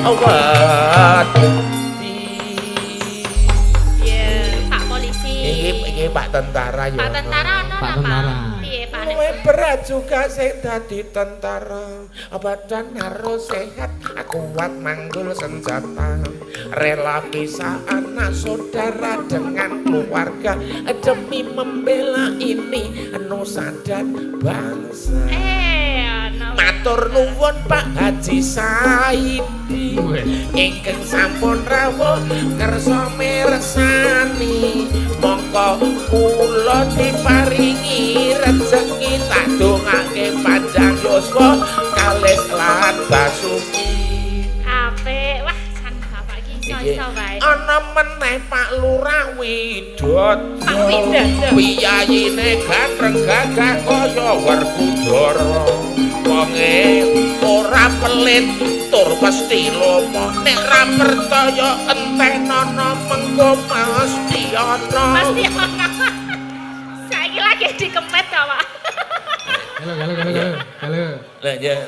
wedi. Iya, Pak Polisi. Iki Pak Tentara ya. Pak Tentara ono Pak ta, Tentara. Pak? Piye, Pak? Nek Luwe berat juga sing dadi tentara. Badan harus sehat, kuat manggul senjata. Rela pisah anak saudara dengan keluarga demi membela ini nusa dan bangsa. Ono. Matur nuwun Pak Haji Saidi ingkang sampun rawuh kersa mirsani. Mongko kula diparingi rejeki tak dongake panjang yuswa kalis lan basuki. Apik. Wah, san bapak iki iso-iso wae. Ana meneh Pak Lurah Widodo. Pak Widodo. Piyayine ganteng gagah kaya Werkudara. Wonge ora pelit tur mesti lomo. Nek ra percaya entenono mengko mesti ana. Mesti ana. Saiki lagi dikempet ta, Pak? Halo, halo, halo, halo. Halo. Lah ya.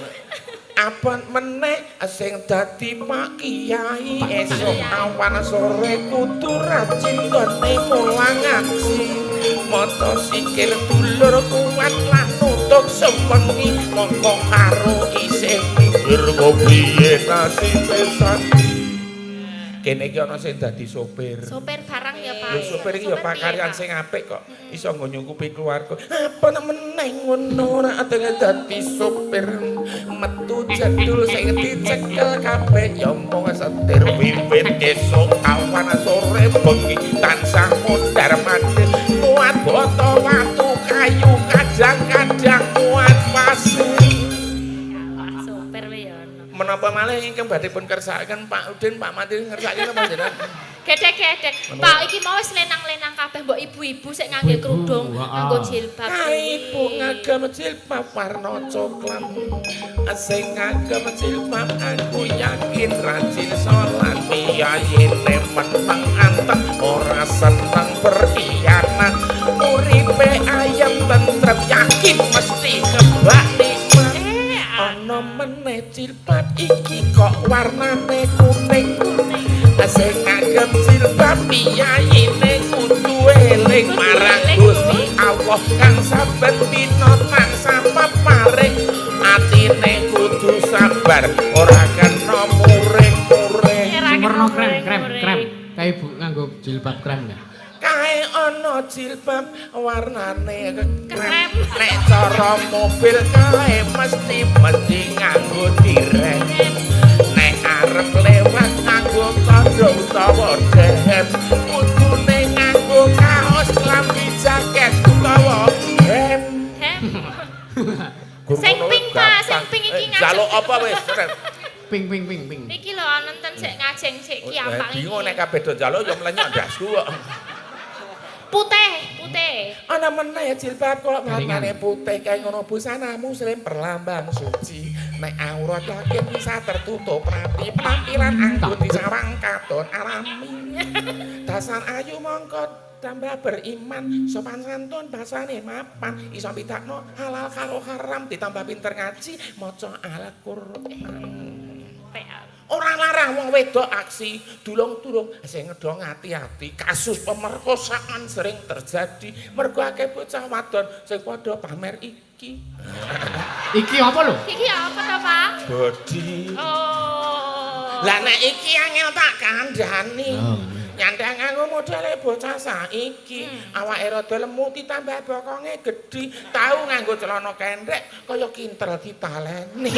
Apa meneh sing dadi Pak Kiai esuk awan sore kudu rajin nggone mulang ngaji. Maca sikil dulur kuat lan nutuk sewengi mongko karo isih mikir kok piye nasibe sandi. Kene iki ana sing dadi sopir. Sopir barang ya, Pak. Lho sopir iki ya Sopir piye, pakaryan Pak? sing apik kok. Iso nggo nyukupi keluarga. Apa nek meneh ngono ora atenge dadi sopir. Metu jadul sing dicekel kabeh ya mung setir wiwit esuk awan sore bengi tansah mondar mandir muat boto watu kayu kadang-kadang muat pasir. Wah, sopir wae ya ono. Menapa malih ingkang badhe pun kersakaken Pak Udin, Pak Mati ngersakaken apa jenengan? Gedek-gedek. Pak, iki mau wis lenang-lenang kabeh mbok ibu-ibu sik ngangge Ibu-ibu, kerudung, heeh. nganggo jilbab. Ibu ngagem jilbab warna coklat. Sing ngagem jilbab aku yakin rajin salat. Piyayine meneng anteng ora seneng berkhianat. Uripe ayem tentrem yakin mesti kebak nikmat. Ana meneh jilbab iki kok warnane kuning. Sing ngagem jilbab piyayine kudu eling marang Gusti Allah kang saben dina tansah peparing. Atine kudu sabar ora kena muring-muring. Sing werna krem, krem, krem. Kae ibu nganggo jilbab krem ya. Kae ana jilbab warnane krem. Krem. Nek cara mobil kae mesti mesti nganggo direm. Nek arep lewat nganggo kandha utawa dehem, kudune nganggo kaos klambi jaket utawa hem. Hem. Sing pink, Pak, sing pink iki ngajeng. Jaluk apa wis? Ping ping ping ping. Iki lho nonton sik ngajeng sik ki apa iki. Bingung nek kabeh do njaluk ya mlenyok ndasku kok. Putih, putih. Ana meneh jilbab kok Garingan. warnane putih kae ngono busana muslim perlambang suci. Nek aurat yakin bisa tertutup rapi, penampilan anggun disawang katon alami. Dasar ayu mongko tambah beriman, sopan santun basane mapan, iso pitakno halal karo haram, ditambah pinter ngaji, maca Al-Qur'an. Ora larang wong wedok aksi, dulung-dulung sing ngedong ati-ati. Kasus pemerkosaan sering terjadi mergo akeh bocah wadon sing padha pamer iki. Iki apa lho? Iki apa to, Pak? Body. Oh. Lah nek iki angel tak kandhani. Nyandang nganggo modele bocah saiki, awake rada lemu ditambah bokonge gedhi, tau nganggo celana kendhek kaya kintel ditaleni.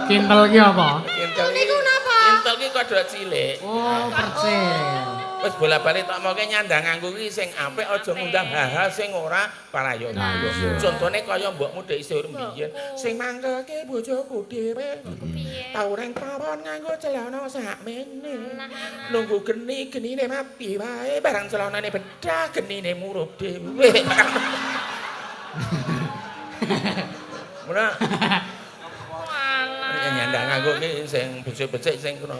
Kintel ki apa? Kintel Niku napa? Kintel ki kodhok cilik. Oh, percil. Wis bola-bali tok moke nyandang nganggo ki sing apik aja ngundang hal-hal sing ora prayoga. Contone kaya mbokmu dhek isih urip mbiyen, sing mangkelke bojoku dhewe. Piye? Tau reng pawon nganggo celana sakmene. Nunggu geni, genine mati wae, barang celanane bedah, genine murup dhewe. Mula Walah. nyandang nganggo ki sing becik-becik sing kena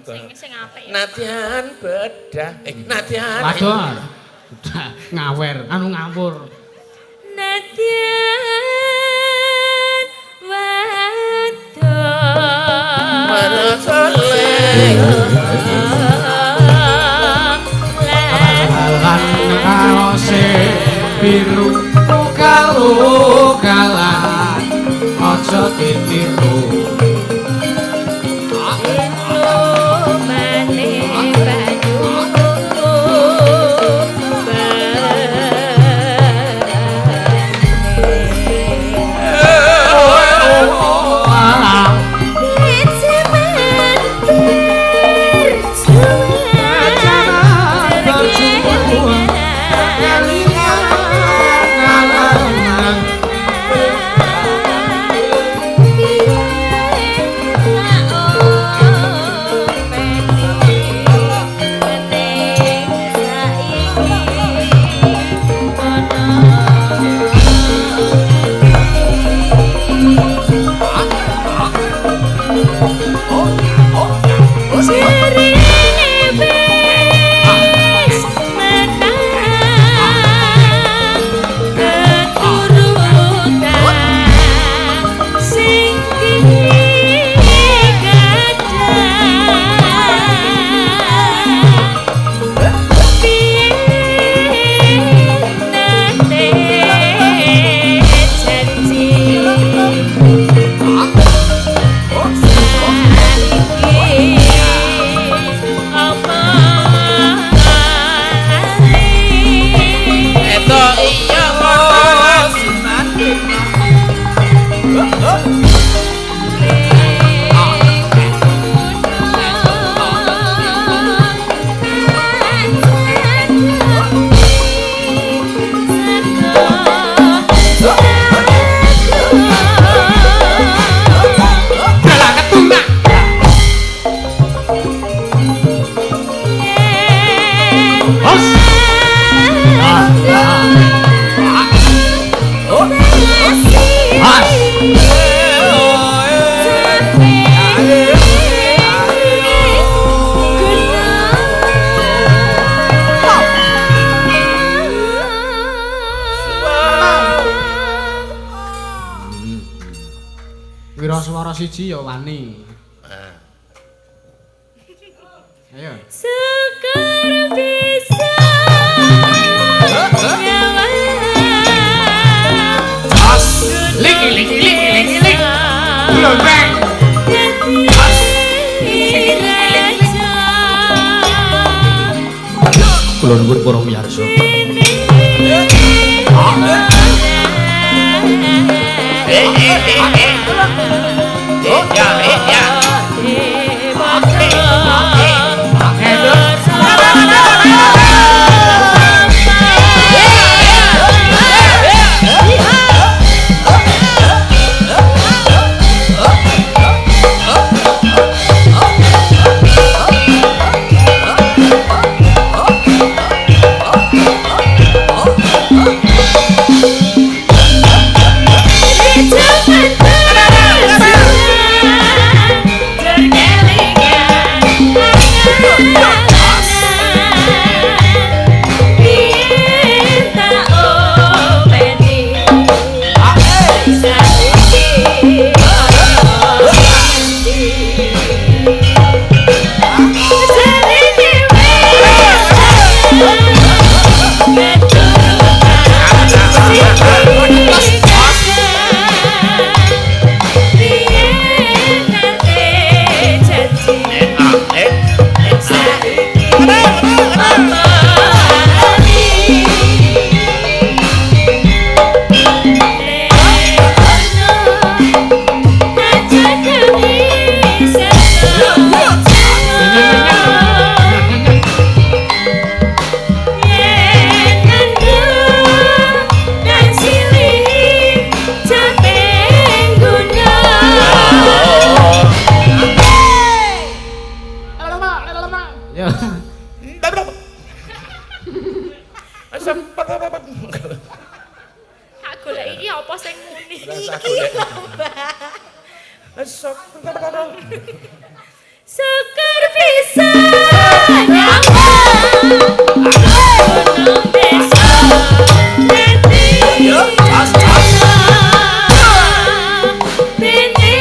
Sing sing apik. Ya. Nadyan bedah, nadyan. Waduh. Ngawer, anu ngawur. Nadyan wadon. Marasole. Lan kaose biru ugal-ugalan aja ditiru. Lumane banyu Alah. Kejaman berjuang Eto iya ngono. Dalah ketunak. Hos. Has. Wiraswara siji ya wani. Ayo. Sekar bisa nyawa. Liki liki liki liki liki. Lonteng. Kula nuwun para miyarsa. Ya, ya. Jangan berjuang. Tak golek iki apa sing muni? Iki lho, Mbak. Syukur bisa nyambang gunung desa Neti. Yo, jos jos. Bene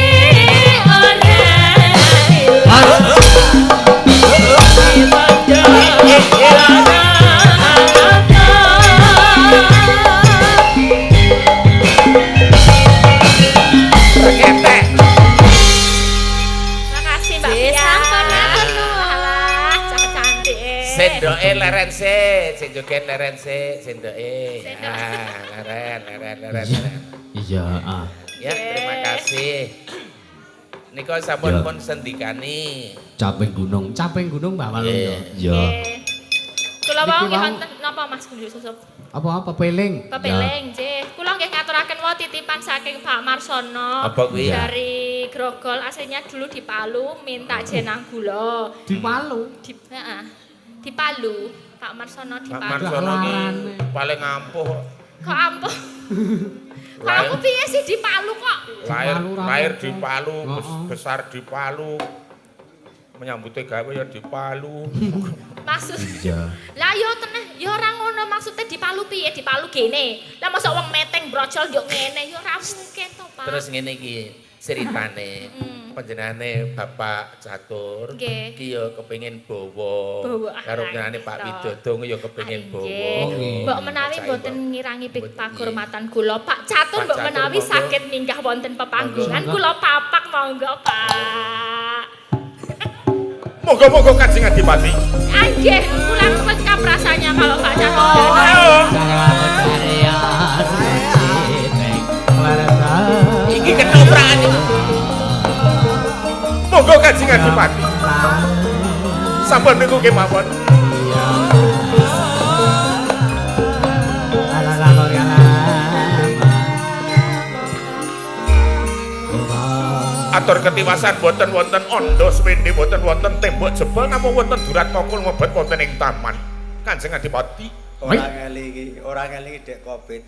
ora ilang. Ketek. Makasih Mbak Nggih, Fia. sampun, matur nuwun. Alah, cah cantik. Sendoke leren sik, sing joget leren sik, sendoke. Sendok. Ah, leren, leren, leren, leren. Iya, ah. Ya, terima kasih. Nika sampun Ya. pun sendikani. Caping gunung, Caping gunung Mbak Waluyo. Nggih. Iya. Nggih. Kula wau Niki nggih wau. wonten napa Mas Gundu Yusuf? Apa-apa peling? Pepeling nggih. Kula nggih ngaturaken wau titipan saking Pak Marsono. Apa kuwi? Dari Grogol aslinya dulu di Palu minta jenang gula. Di Palu. Di heeh. Di Palu, Pak Marsono di Pak Palu. Marsono ki Larane. paling ampuh. Kok ampuh? Kok aku piye sih di Palu kok? Lahir Palu ra lahir apa. di Palu, Heeh. besar di Palu. Menyambute gawe ya di Palu. Maksud Iya. Lah yo teneh, yo ora ngono maksudnya di Palu piye? Di Palu gene. Lah mosok wong meteng brojol yo ngene yo ora mungkin to, Pak. Terus ngene iki ceritane. Panjenengane Bapak Catur Nggih. ki ya kepengin bawa. Bawa, Karo panjenengane Pak ah, Widodo ya kepengin bawa. Nggih. Mbok menawi Bocah mboten mbok. ngirangi Mboten, pakurmatan kula, Pak Catur Pak mbok Catur, menawi monggo. saged minggah wonten pepanggungan Monggo. kula papak monggo, Pak. Moga-moga Kanjeng Adipati. Ah, nggih, kurang lengkap rasanya kalau Pak Catur datang. Iki ketoprakan iki. Monggo Kanjeng Adipati. Sampun niku kemawon. Atur ketiwasan boten wonten ondo swende boten wonten tembok jebol namung wonten durat kokul ngobet wonten ing taman. Kanjeng Adipati. Ora ngelingi, ora ngelingi dek Covid.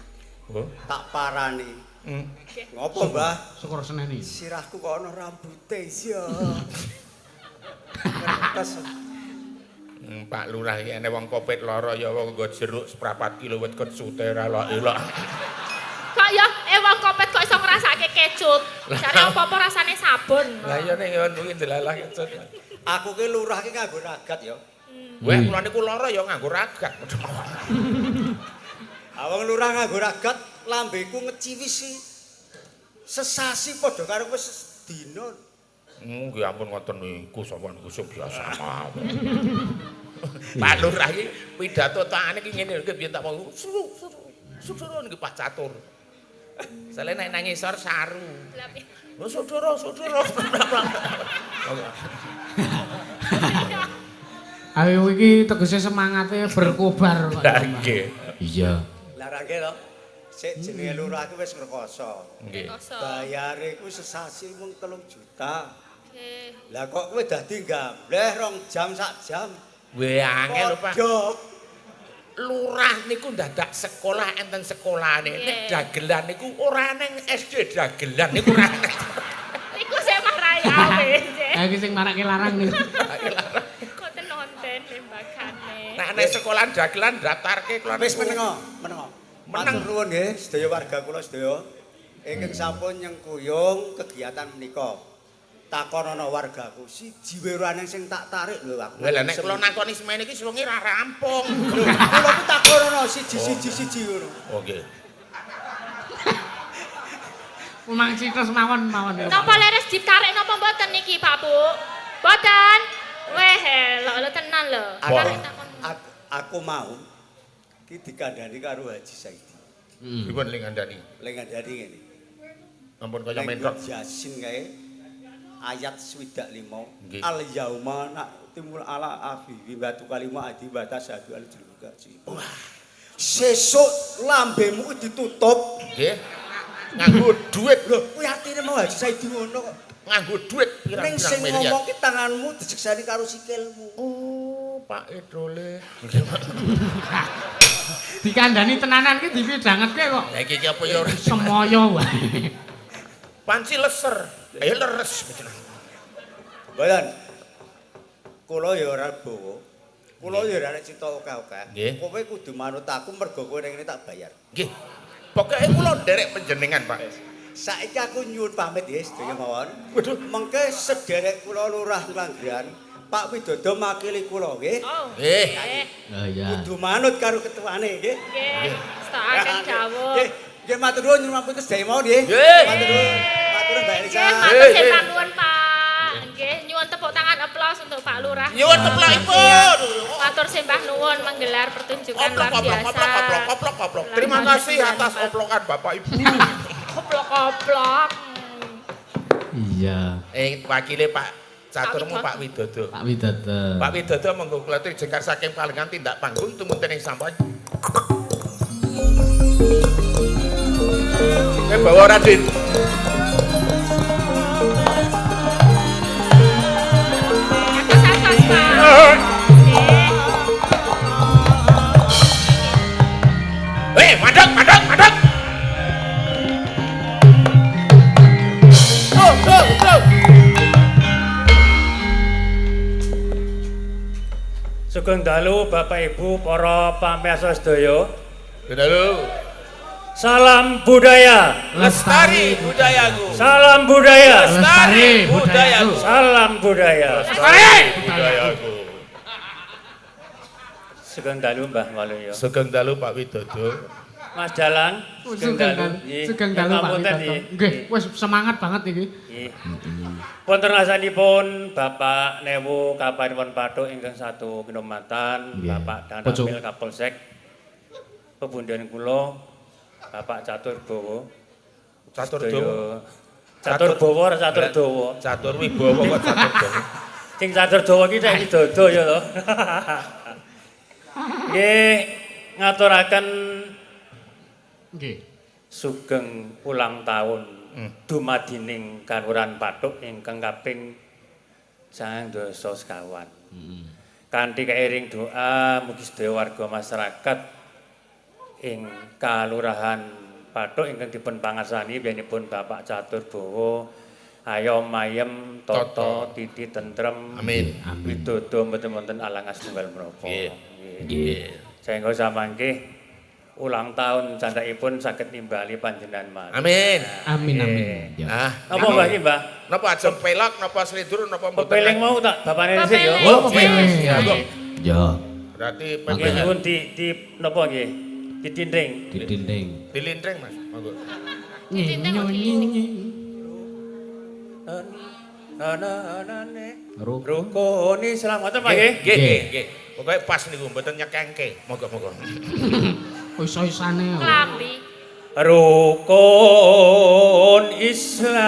Oh. Tak parani. Hmm. Ngopo, Mbah? Syukur seneni. Sirahku kok ana rambute ya. Kertas. Pak Lurah iki ene wong Covid lara ya wong nggo jeruk seprapat kilo wit kecute ra elok. Kok ya wong kopet kok iso ngrasake kecut. Jare apa-apa rasane sabun. Lah iya ning ngono kuwi delalah kecut. Aku ki lurah ki nganggo ragat ya. Weh kula niku lara ya nganggo ragat. Ah wong lurah nganggo ragat, lambeku ngeciwis si. Sesasi padha karo wis sedina. Nggih ampun ngoten niku sampean niku sing biasa mawon. Pak Lurah iki pidato tangane iki ngene lho biyen tak mau. Saudara niki Pak Catur. Sale nek nang ngisor saru. Lho saudara, saudara. Ayo iki tegese semangate berkobar kok. Lah nggih. Iya. Lah rangke to. Sik jenenge lurah ki wis ngrekoso. Nggih. Bayare ku sesasi mung 3 juta. Nggih. Lah kok kowe dadi gambleh 2 jam sak jam. Weh angel lho Pak. Padha. Lurah niku ndadak sekolah enten sekolahane. Nek dagelan niku ora neng SD dagelan niku ora neng. Niku sing marai awe. Ha iki sing marake larang niku. Kok nonton lembagane. Nek nek sekolah dagelan daftarke kula Wis menengo, menengo. Meneng. Matur nuwun nggih sedaya warga kula sedaya ingkang sampun nyengkuyung kegiatan menika. Takon ana wargaku siji werane sing tak tarik lho aku. Lah nek kula nakoni semene iki suwengi ra rampung. Kula ku takon ana siji-siji ngono. Oh nggih. Memang cites mawon mawon. Napa leres ditarik napa mboten niki Pak Bu? Mboten. Weh, lho lho tenan lho. Tarik takon. Aku mau ki dikandani karo Haji Saidi. Pripun ling ngandani? Ling ngandani ngene. Ampun kaya Ning mentok. Yasin kae ayat 65 Nggih. al yauma naktimul ala afi batu kalima adi batas sadu al julga. Wah. Sesuk lambemu ditutup. Nggih. Nganggo dhuwit Lho, kuwi artine mau Haji Saidi ngono kok. Nganggo dhuwit Ning pirang-pirang sing miliar. ngomong ki tanganmu dijeksani karo sikilmu. Oh, Pak Edole. Dikandani tenanan ki dipidhangetke kok. Lah iki apa ya ora Semoyo wae. Panci leser. Ayo leres. Mboten. Kula ya ora bawa. Kula ya ora nek cita akeh-akeh. Kowe kudu manut aku mergo kowe ning ngene tak bayar. Nggih. Pokoke kula nderek panjenengan, Pak. Saiki aku nyuwun pamit ya sedaya mawon. Waduh, mengke sederek kula Lurah Nglanggeran, Pak Widodo makili kula nggih. Oh. Nggih. Oh iya. Kudu manut karo ketuane nggih. Nggih, stokaken dawuh. Nggih, nggih matur nuwun nyuwun pamit sedaya mawon nggih. Nggih. Matur nuwun. Matur nuwun Mbak Elisa. Nggih, matur sembah nuwun Pak. Nggih, nyuwun tepuk tangan aplaus untuk Pak Lurah. Nyuwun teplakipun. Matur sembah nuwun menggelar pertunjukan Oplok luar oplok biasa. oplok oplok oplok oplok. Terima kasih atas oplokan Bapak Ibu. Oplok-oplok. Iya. Wakile Pak Caturmu Pak Widodo. Pak Widodo. Pak Widodo monggo kula jengkar saking palengan tindak panggung tumunten ing sampun. Bawa Radin. Atos-atos Pak. Nggih. Mandek mandek mandek. Go go go. Sugeng dalu Bapak Ibu para pamirsa sedaya. Dalu. Salam budaya. Lestari budayaku. Salam budaya. Lestari budayaku. Salam budaya. Lestari budayaku. Sugeng dalu Mbah Waluyo. Sugeng dalu Pak Widodo. Mas Dalang, Sugeng dalu. Sugeng dalu Pak Widodo. Nggih, wis semangat banget iki. Nggih. Wonten rasanipun Bapak Newu Kapanipun Pathuk ingkang satu kinumatan, Bapak Danramil Kapolsek pebundhen kula Bapak Catur Bowo. Catur Dawa. Catur Bowo ora Catur Dawa. Catur Wibawa kok Catur Dawa. Sing Catur Dawa iki nek Widodo ya to. Nggih, ngaturaken nggih sugeng ulang tahun dumadining Kalurahan Pathuk ingkang kaping 9 sekawan. Kanthi kairing doa mugi sedaya warga masyarakat ing Kalurahan Pathuk ingkang dipun pangarsani biyanipun Bapak Catur Bowo ayom ayem tata titi tentrem. Amin. Widodo mboten wonten alangan setunggal menapa. Nggih. Saengga samangke ulang tahun candhakipun saged nimbali panjenengan malih. Amin. Amin amin. Ya. Ah, napa Mbah iki, Mbah? Napa ajeng pelok, napa slidur, napa mboten? Pepeling mau tak bapane dhisik ya. Oh, pepeling. Ya. Berarti pepeling nyuwun di napa nggih? Ditindring. Ditindring. Dilindring, Mas. Monggo. Ditindring kok dilindring. Rukun Islam ngoten Pak nggih? Nggih, nggih, nggih. Pokoke pas niku mboten nyekengke. Monggo-monggo. Iso-isane. Klambi. Rukun Islam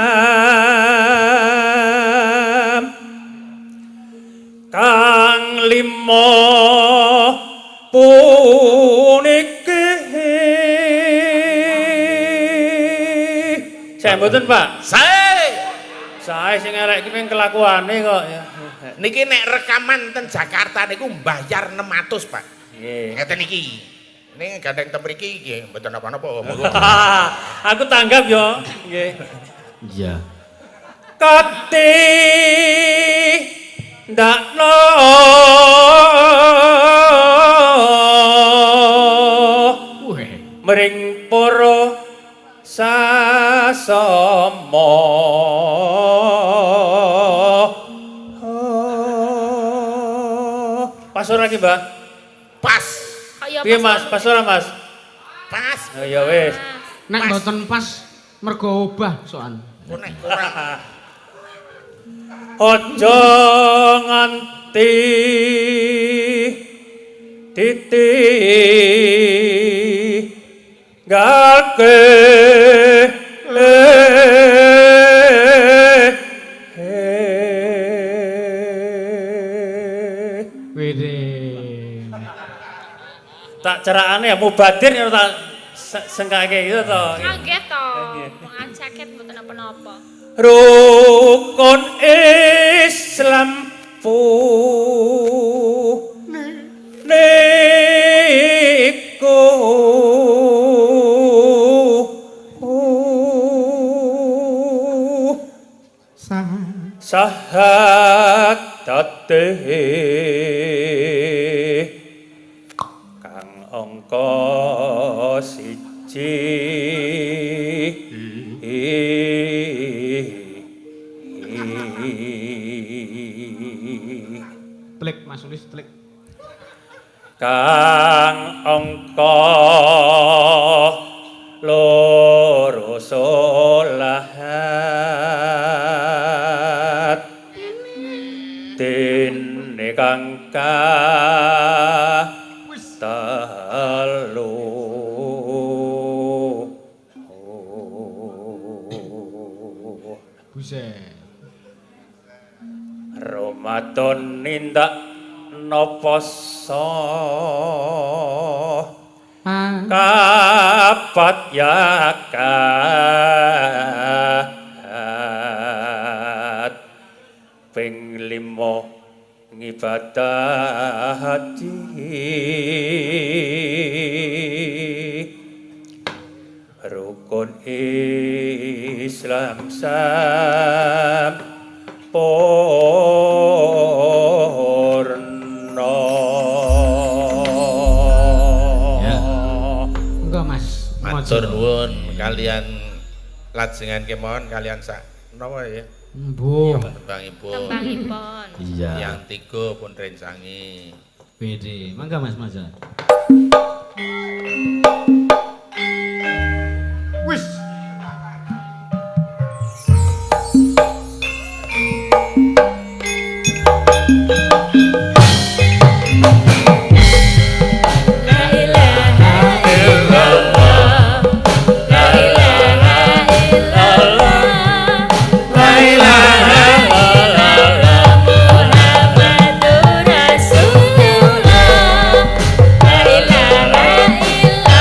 kang lima puniki. Saya mboten Pak. Sae. Sae sing elek iki mung kelakuane kok ya. Niki nek rekaman ten Jakarta niku mbayar 600, Pak. Nggih. Ngeten iki. Ning gandeng ten mriki nggih mboten napa-napa monggo. Aku tanggap yo. Nggih. Iya. Kati ndakno mring para sasama. Pas ora ki, Mbah? Pas. Piye Mas? Pas ora Mas? Pas. Oh ya wis. Nek mboten pas mergo obah sokan. Kok nek kurang. Aja nganti titi gake Wede. Tak cerakane ya mubadir ya tak sengkake gitu to. Nggih to. Wong jaket mboten napa-napa. Rukun Islam puniki. Sahadate kang angka 1. Tlik Mas Ulis tlik. Kang angka 2 salat dene kang 3. Buset. Ramadan nindak poso kapat yakat ping 5 ngibadah haji rukun Islam sampurna. Ya. Monggo Mas. Matur nuwun kalian lajengan kemawon kalian sak napa ya? Mbuh. Tembangipun. Tembangipun. Iya. Yang 3 pun rencangi. Bede. Mangga Mas Maja. Wis. La ilaha illallah. La ilaha illallah. La ilaha illallah Muhammadur Rasulullah. La ilaha illallah.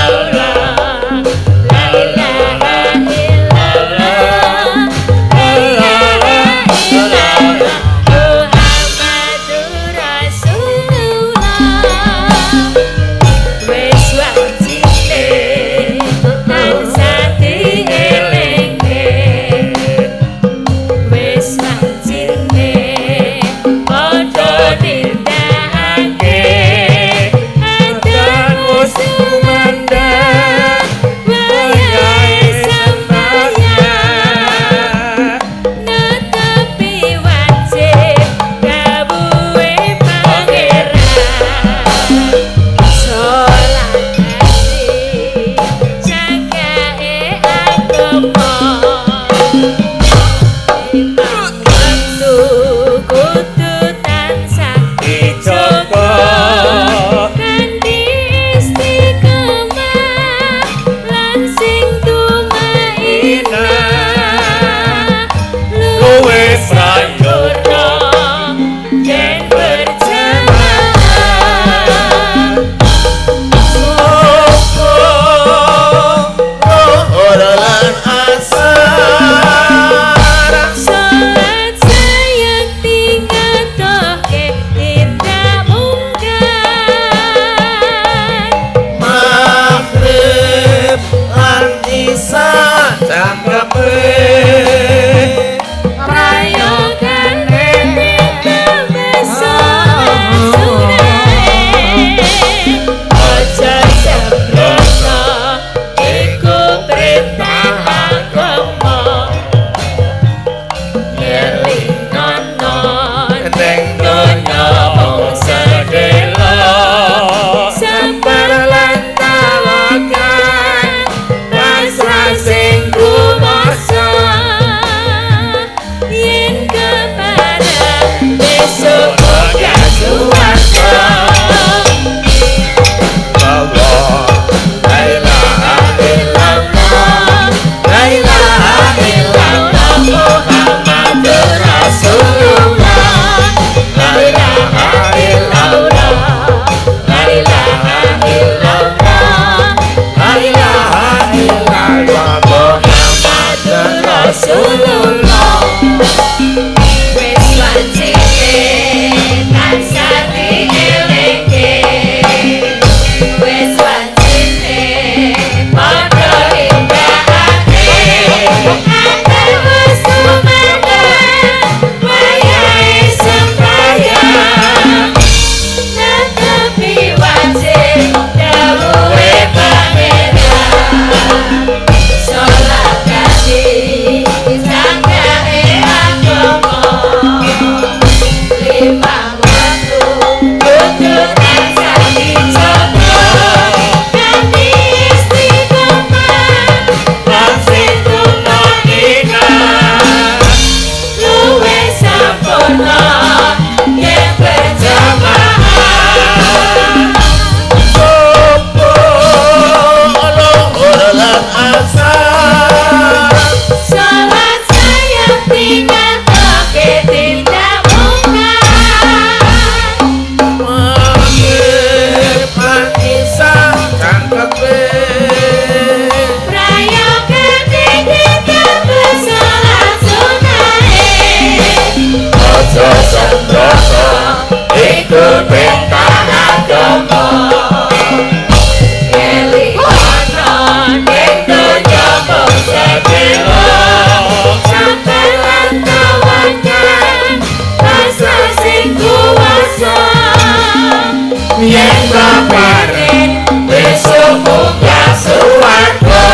Yen kepengin besok munggah swarga.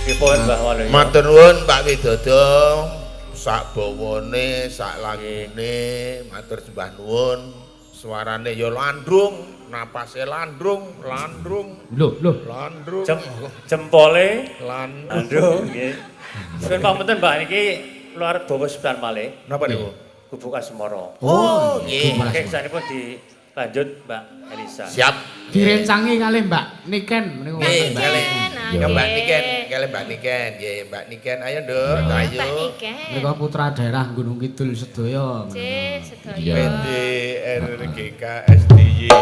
Pripun Mbah Waluyo? Matur nuwun Pak Widodo, sak bawane, sak lagune, matur sembah nuwun. Suarane ya landrung, napase landrung, landrung. Lho, lho. Landrung. Jempole landrung. Landrung nggih. Suwun pangapunten Mbak niki luar bawa sepisan malih. Napa niku? Gubuk Asmara. Oh, nggih. Nggih, saenipun dilanjut Mbak Elisa. Siap. Direncangi kalih Mbak Niken niku. Nggih, kalih. Nggih. Mbak Niken, kalih Mbak Niken. Nggih, Mbak Niken ayo Nduk, ayo. Mbak Niken. Menika putra daerah Gunung Kidul sedaya. Nggih, sedaya. P D R G K S D Y.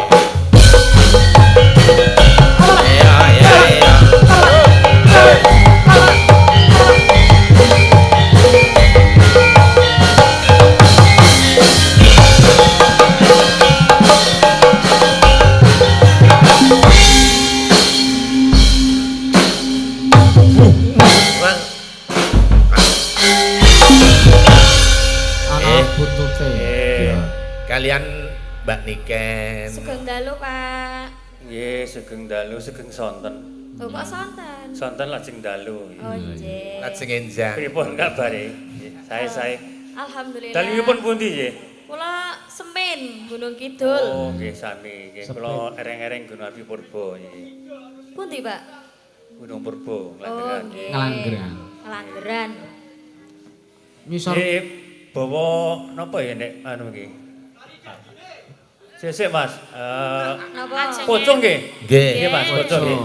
Iya, iya, iya. Ana buntute. Kalian Mbak Niken. Sugeng dalu, Pak. Nggih, sugeng dalu, sugeng sonten. Lho kok sonten? Sonten lajeng dalu. Oh, nggih. Lajeng enjang. Pripun kabare? Nggih, sae-sae. Alhamdulillah. Dalemipun pundi nggih? Kula Semen Gunung Kidul. Oh, nggih sami. Nggih, kula ereng-ereng Gunung Api Purba nggih. Pundi, Pak? Gunung Purba, Oh, Nglanggeran. nggih. Nglanggeran. Nglanggeran. Ngisor Nggih, bawa napa ya nek anu iki? Sik Mas. Napa? Pocong nggih? Nggih. Nggih, Mas, pocong nggih.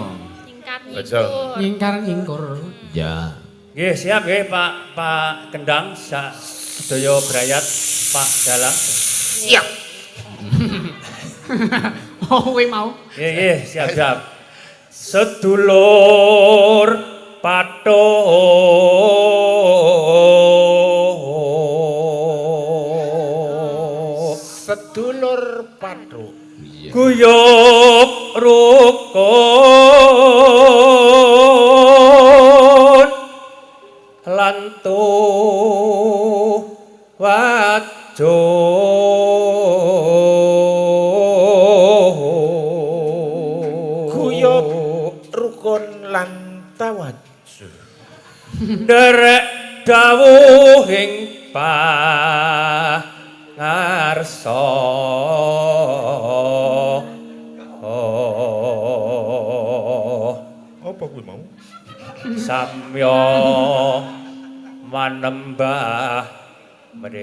Nyingkar Pocong. nyingkur. nyingkar nyingkur. Ya. Nggih, siap nggih Pak Pak Kendang sak sedaya brayat Pak Dalang. Siap. Oh, kowe mau. Nggih, nggih, siap, siap. Sedulur patung Sedulur Pathuk. Guyub rukun lan tuwajo Guyub rukun lan tawajuh. Nderek dawuhing pangarsa. Apa kuwi mau? Samya manembah mring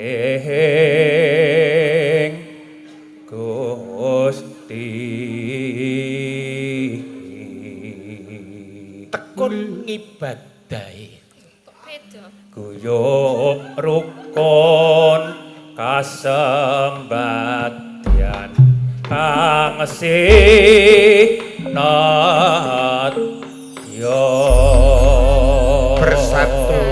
Gusti. Tekun ngibadahi. Kok beda? Guyub rukun kasembadyan kang sinadya. Bersatu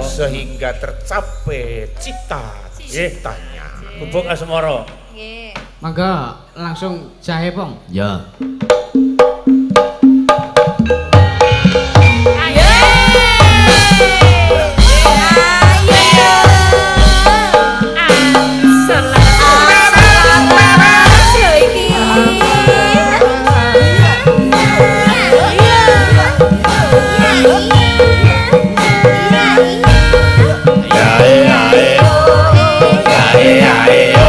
sehingga tercapai cita-citanya. Gubuk Asmara. Nggih. Mangga langsung jahe, Pong. Ya. Ayo. Ayo. Assalam. Yo iki. Yae yae. Yae yae yo.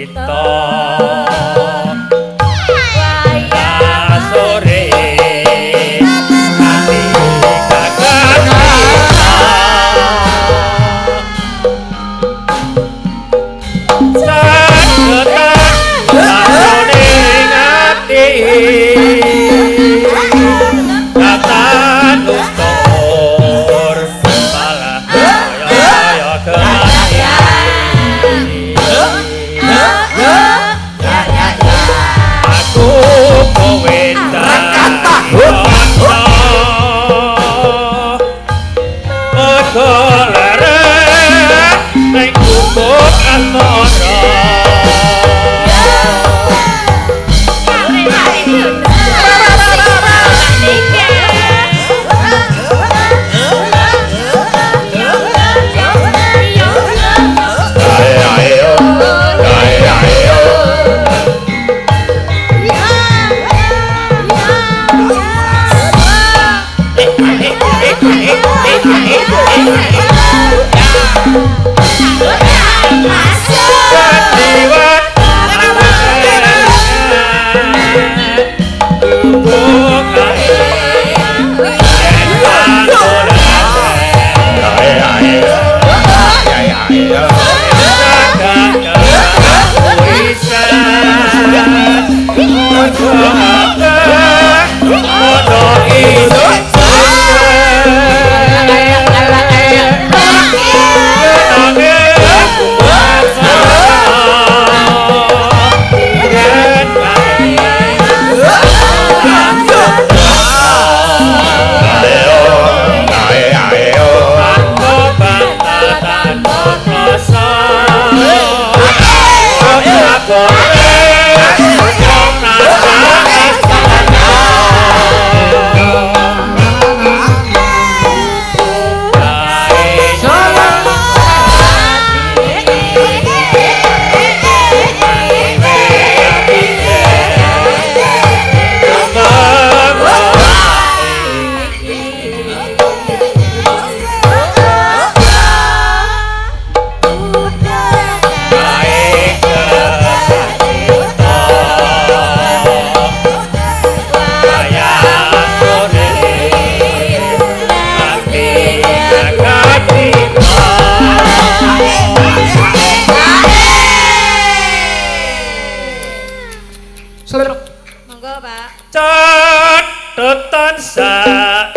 Kita wayah sore ati kakak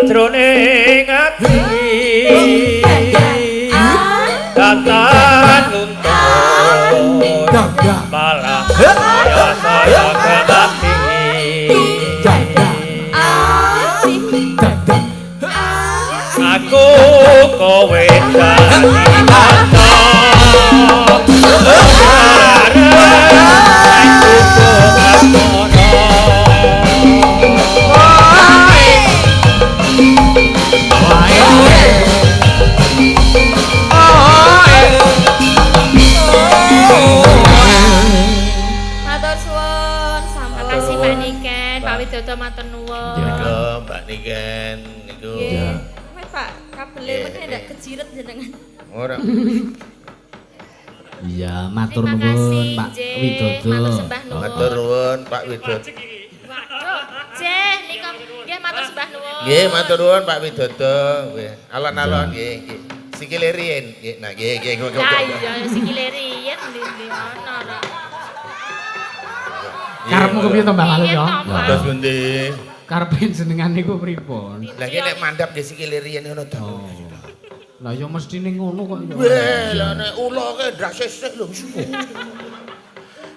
Jroning ati datan luntur malah saya kemati. Aku kowe dadi kanca Matur nuwun. Niku Mbak Niken niku. Nggih. Wes Pak, kabele meneh ndak kejiret jenengan. Ora. Iya, matur nuwun Pak Widodo. Matur nuwun Pak Widodo. Waduh, jeh niku nggih matur sembah nuwun. Nggih, matur nuwun Pak Widodo. Nggih, alon-alon nggih nggih. Sikile riyen nggih. Nah, nggih nggih. Lah iya sikile riyen ndi ana ora. Karepmu kepiye to Mbah Lalu ya? Terus pundi? Karepe jenengan niku pripun? Lah iki nek mandhap nggih sikile riyen ngono to. Lah ya mestine ngono kok ya. Weh, lah nek ula ke ndas sisih lho.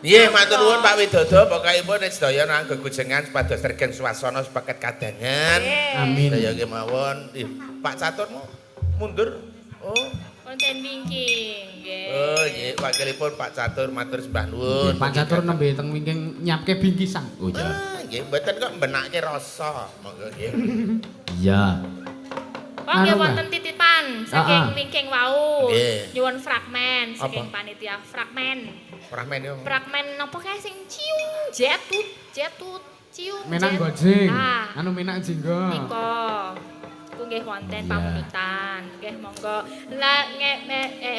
Nggih, matur nuwun Pak Widodo, pokokipun nek sedaya nang gegujengan supados regeng swasana sepaket kadangan. Amin. Sedaya kemawon. Pak Caturmu mundur. Oh. Wonten wingking nggih. Oh nggih, wakilipun Pak Catur matur sembah nuwun. Pak Catur nembe teng wingking nyapke bingkisan. Oh iya. Nggih, mboten kok mbenake rasa. Monggo nggih. Iya. Wong nggih wonten titipan saking wingking wau. Nyuwun fragmen saking panitia, fragmen. Fragmen yo. Fragmen napa kae sing ciung jetut jetut ciung. Menak gojing. Anu menak jinggo. Nika. Nggih wonten pamundutan. Nggih monggo. Lah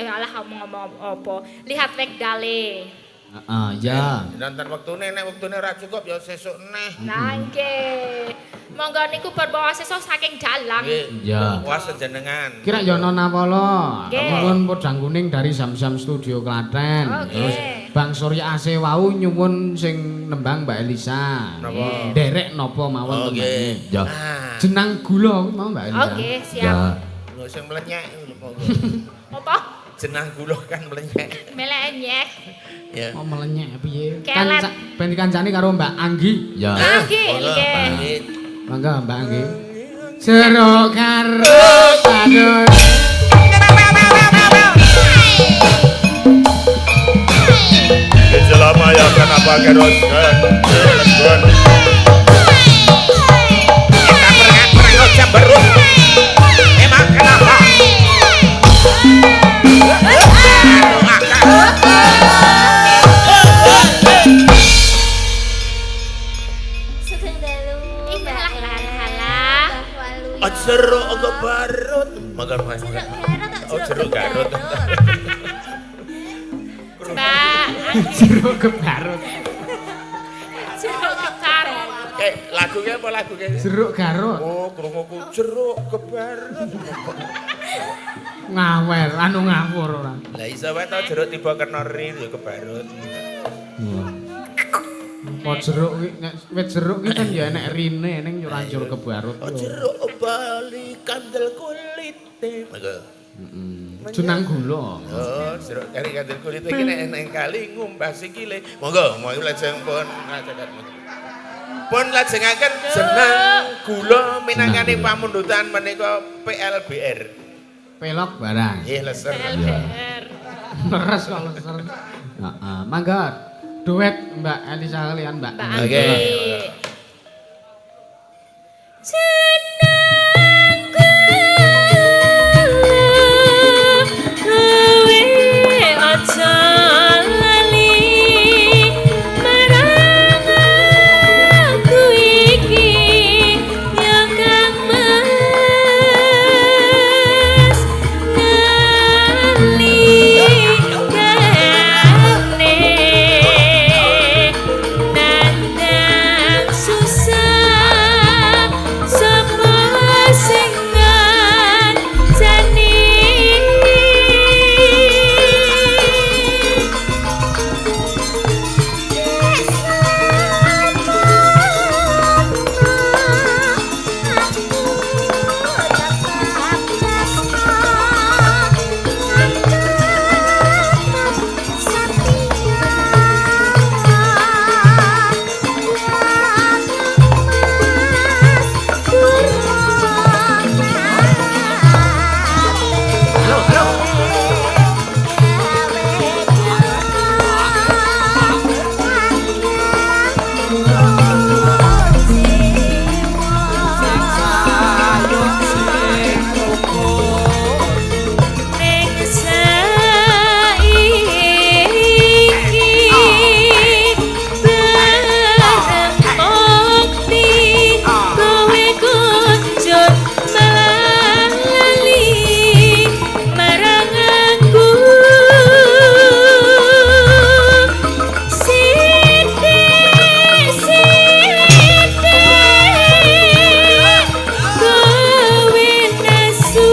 alah ngomong apa. Lihat wekdale. Heeh, ya. Nonton wektune, nek wektune ora cukup ya sesuk neh. Lah nggih. Monggo niku berbawa sesuk saking dalang. Nggih. Ya. Puas jenengan. Kira Yono Nawala. Nggih. Nyuwun podang kuning dari Zamzam Studio Klaten. Oke. Terus Bang Surya AC wau nyuwun sing nembang Mbak Elisa. Napa? Nderek napa mawon Oh, tembange. nggih. Ya. Ah. Jenang gula kuwi mau Mbak Elisa. Oke, siap. Ya. Lho sing mlenyek lho monggo. Apa? Jenang gula kan mlenyek. Melenyek. Ya. Oh melenyek piye? Kelet. Kan ben dikancani karo Mbak Anggi. Ya. Anggi, Monggo, nggih. Mbak Anggi. Mangga Mbak Anggi. Jeruk garut aduh. Selama ya kenapa keros Kita perang-perang jamberut. Emang kenapa? Sugeng dalu. Ih, halah halah halah. Oh, jeruk kebarut. Mangga mangga. Jeruk garut tak Oh, jeruk garut. Mbak, Jeruk kebarut. jeruk kebarut. Eh, lagunya apa lagunya? Jeruk garut. Oh, krunguku jeruk kebarut. Ngawer, anu ngawur ora. Lah iso wae to jeruk tiba kena ri ya kebarut. Apa jeruk kuwi nek wit jeruk kuwi kan ya enek rine ning yo ora njur kebarut. Oh, jeruk bali kandel kulite. Mangga. Jenang gula. Oh, jeruk kali kandel kulite iki nek eneng kali ngumbah sikile. Monggo, monggo lajeng pun ngajengaken. Pun lajengaken jenang gula minangkani pamundutan menika PLBR. Pelok barang. Nggih, leser. LBR. Leres kok leser. Heeh, mangga duet Mbak Elisa kalian Mbak. Mbak Anggi. Oke. Anggi. Jenang gula kowe aja lali marang aku iki ya Kang Mas nalikane nandang susah sapa sing ngancani. Halo, halo. Ning saiki bareng mukti kowe kunjut malah lali marang aku. Sithik sithik kowe nesu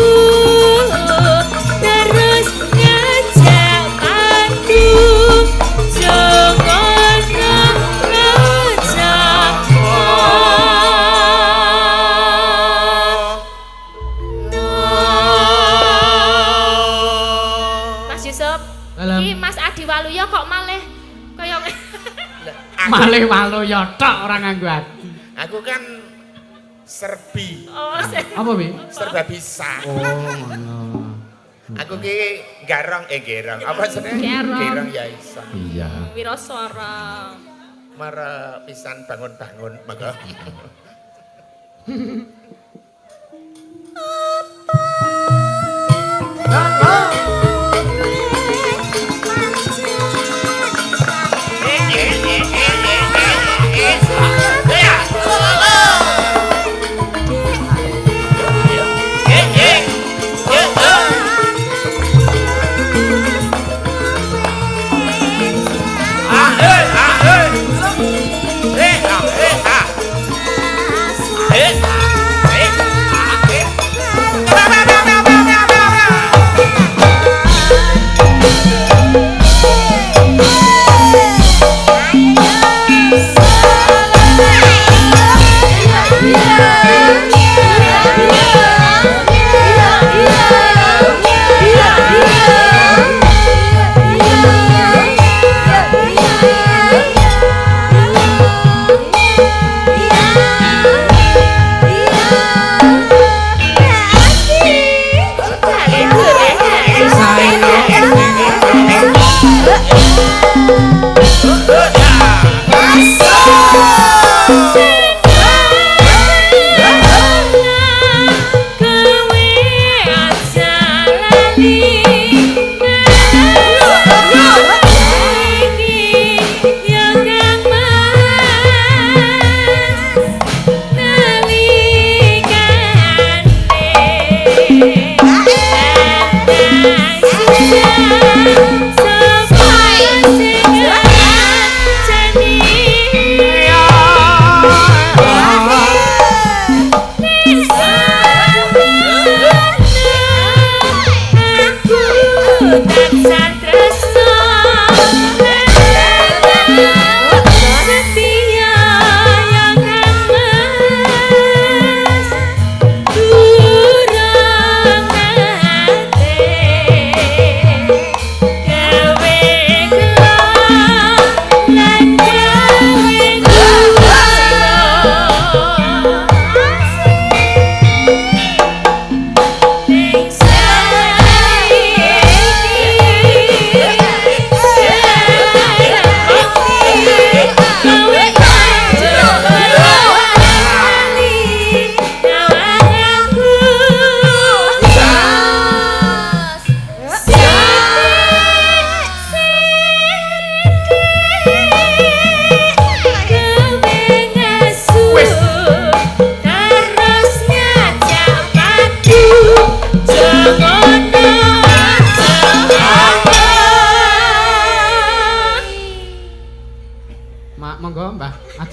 terus ngajak padu jogono Mas Yusuf, Dalem. iki Mas Adi Waluyo kok malih kaya Malih waluya tok ora nganggo ati. Aku kan serbi, Oh, Apa pi? serba bisa. Oh, ngono. Aku ki garong eh gerong. Apa jenenge? Gerong. Gerong ya iso. Iya. Wiraswara. Mara pisan bangun-bangun monggo.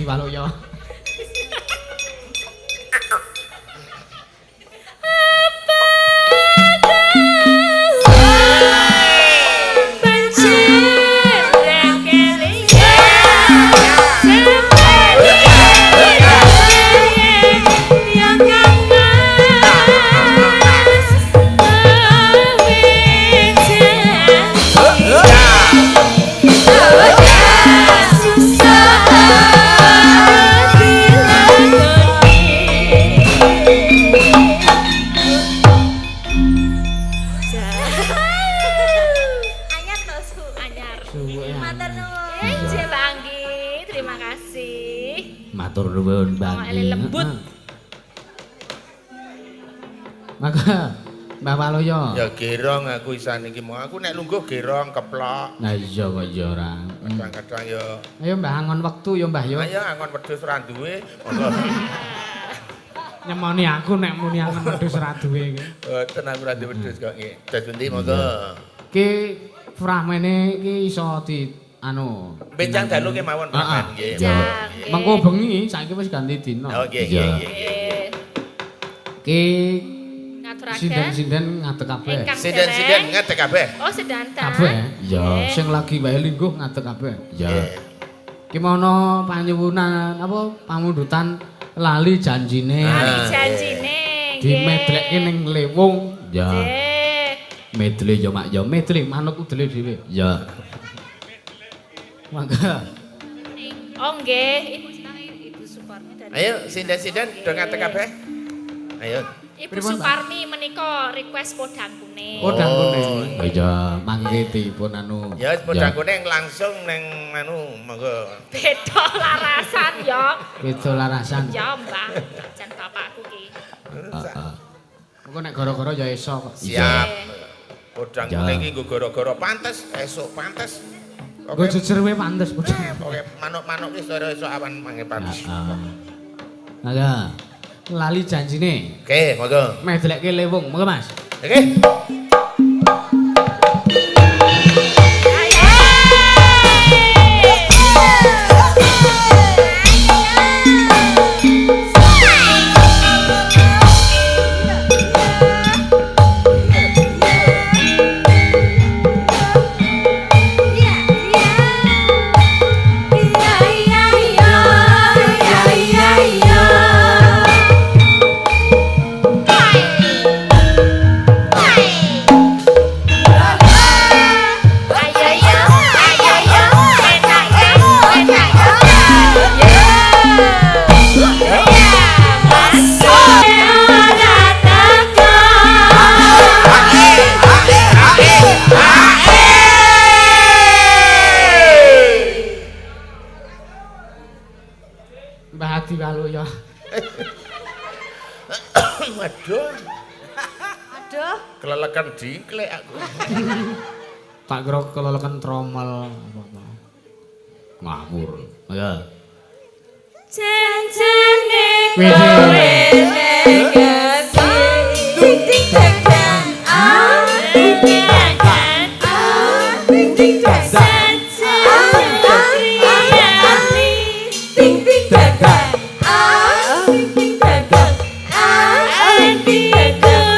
Adi Waluyo. Anyar to, Su? Anyar. Suwe. Matur nuwun. Nggih, Mbak Anggi, terima kasih. Matur nuwun, Mbak Oh, Anggi. ele lembut. Maka Mbah Waluyo. Ya gerong aku isan iki mau. Aku nek lungguh gerong keplok. Nah iya kok ya ora. Kadang-kadang ya Ayo Mbah angon wektu ya Mbah ya. ayo angon wedhus ora duwe. Monggo. Nyemoni aku nek muni angon wedhus ora duwe iki. Boten aku ora duwe wedhus kok nggih. Dos pundi monggo. Ki fragmene iki iso di anu. Bencang dalu kemawon Heeh. fragmen nggih. Benjang, Mengko bengi saiki wis ganti dina. Oh nggih nggih nggih. Nggih. Ki Ngaturaken. sinden-sinden ngadeg kabeh. Ingkang Sinden-sinden dereng. ngadeg kabeh. Oh, sedanten. Kabeh. Iya. Sing lagi wae lingguh ngadeg kabeh. Iya. Ki mono panyuwunan apa pamundutan lali janjine. Lali janjine. nggih. Dimedlekke ning lewung. Ya. Nggih. Medle ya Mak ya. Medle manut udele dhewe. Ya. Mangga. Oh, nggih. Ibu senang Ibu Suparmi dari Ayo sinden-sinden do ngadeg kabeh. Ayo. Ibu Pripun, Pak? Suparmi menika request podang kuning. Podang kuning. Oh iya, mangke dipun anu. Ya podang kuning langsung neng anu monggo. Beda larasan ya. Beda larasan. Ya, Mbah. Jan bapakku ki. Heeh. Mengko nek gara-gara ya iso kok. Siap. Podang Ya. kuning iki nggo gara-gara pantes, esuk pantes. Nggo jejer wae pantes podang. Pokoke manuk-manuk ki sore esuk awan mangke pantes. Heeh. Mangga. Lali janjine. Oke, monggo. Medlekke lewung, monggo Mas. Oke. Mbah Adi Waluyo. Waduh, Aduh. kelelekan dingklek aku. Tak kira keleleken tromel apa-apa. Ngawur. Mangga. Janjane Wih. kowe neng Ding ding dang dang. Ah, ding ding dang dang. Ah, ding ding dang dang. Ding ding dang dang. Ah, ding ding dang dang. Ah, ding ding dang dang.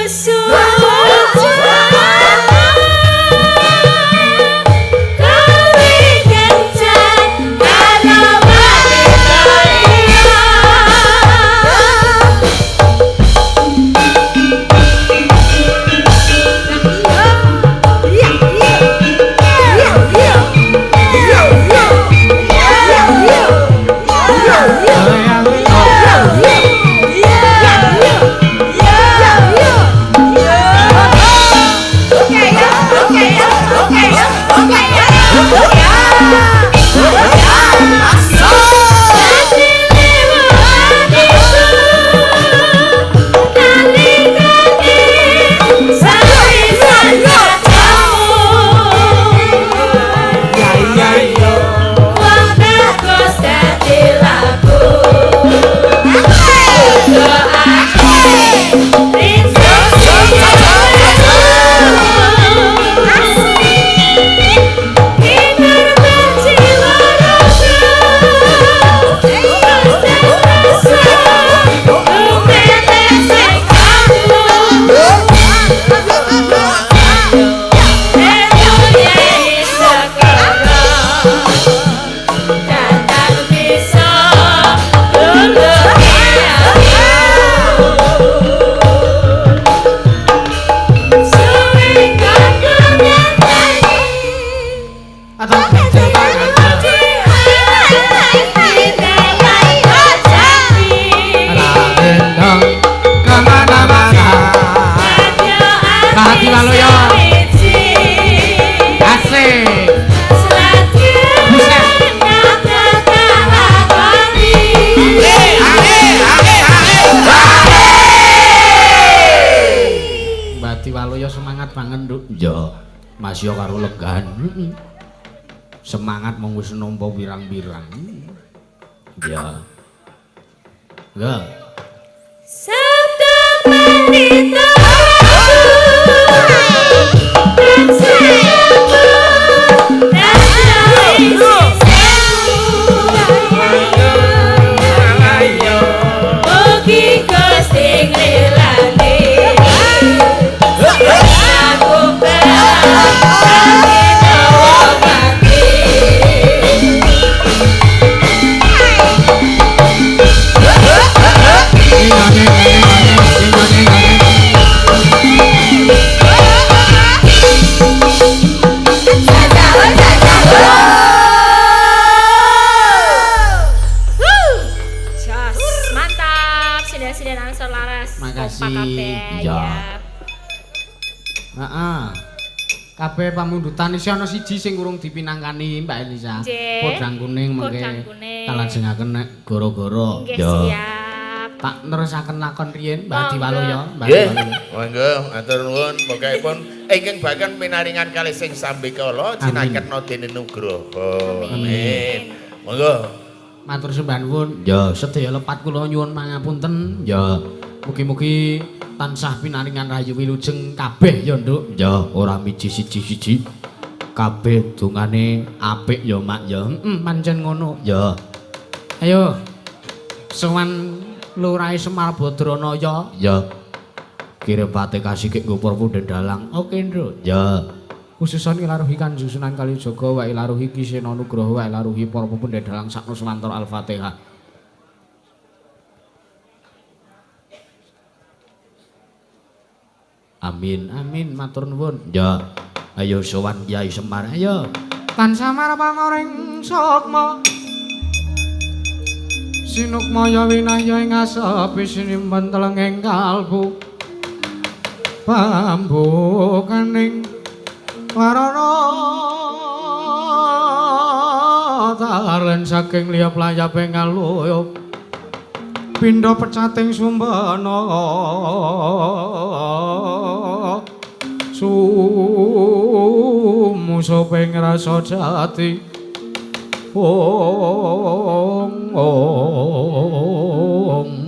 Ora sia karo legan. Semangat mung wis nampa pirang-pirang. Ya. Lha. Sabda Pandita Mugi Gusti ngrilani aku Makasih. Ya. Heeh. Kabeh pamundutan isih ana siji sing urung dipinangkani Mbak Elisa. Podang kuning mengke kalajengaken nek goro-goro. Nggih, siap. Tak nerusaken lakon riyin Mbak Diwaloyo, Mbak Nggih. Diwaloyo. Monggo matur nuwun pokokipun ingkang bahkan pinaringan kalih sing sambekala cinaketna dene nugroho. Amin. Monggo. Matur sembah nuwun. Ya, sedaya lepat kula nyuwun pangapunten. Ya. Mugi-mugi tansah pinaringan rahayu wilujeng kabeh ya, Nduk. Ya, ora miji siji-siji. Kabeh dongane apik ya, Mak ya. Heeh, pancen ngono. Ya. Ayo. Sowan Lurahe Semar Badranaya. Ya. Kirim Fatihah sikik nggo para punden dalang. Oke, Nduk. Ya. Khususon ilaruhi Kanjeng Sunan Kalijaga wa ilaruhi Ki Sena Nugroho wa ilaruhi para punden dalang saknuswantara Al-Fatihah. Amin, amin, matur nuwun. Ya. Ayo sowan Kyai Semar, ayo. Tansah marparing sukma. Sinukmaya winahya ing asepi sinimpen telenging kalbu. Pambukaning warana taren saking liyap layaping ngaluyup. Pindha pecating sumbana sumusuping rasa jati ong ong.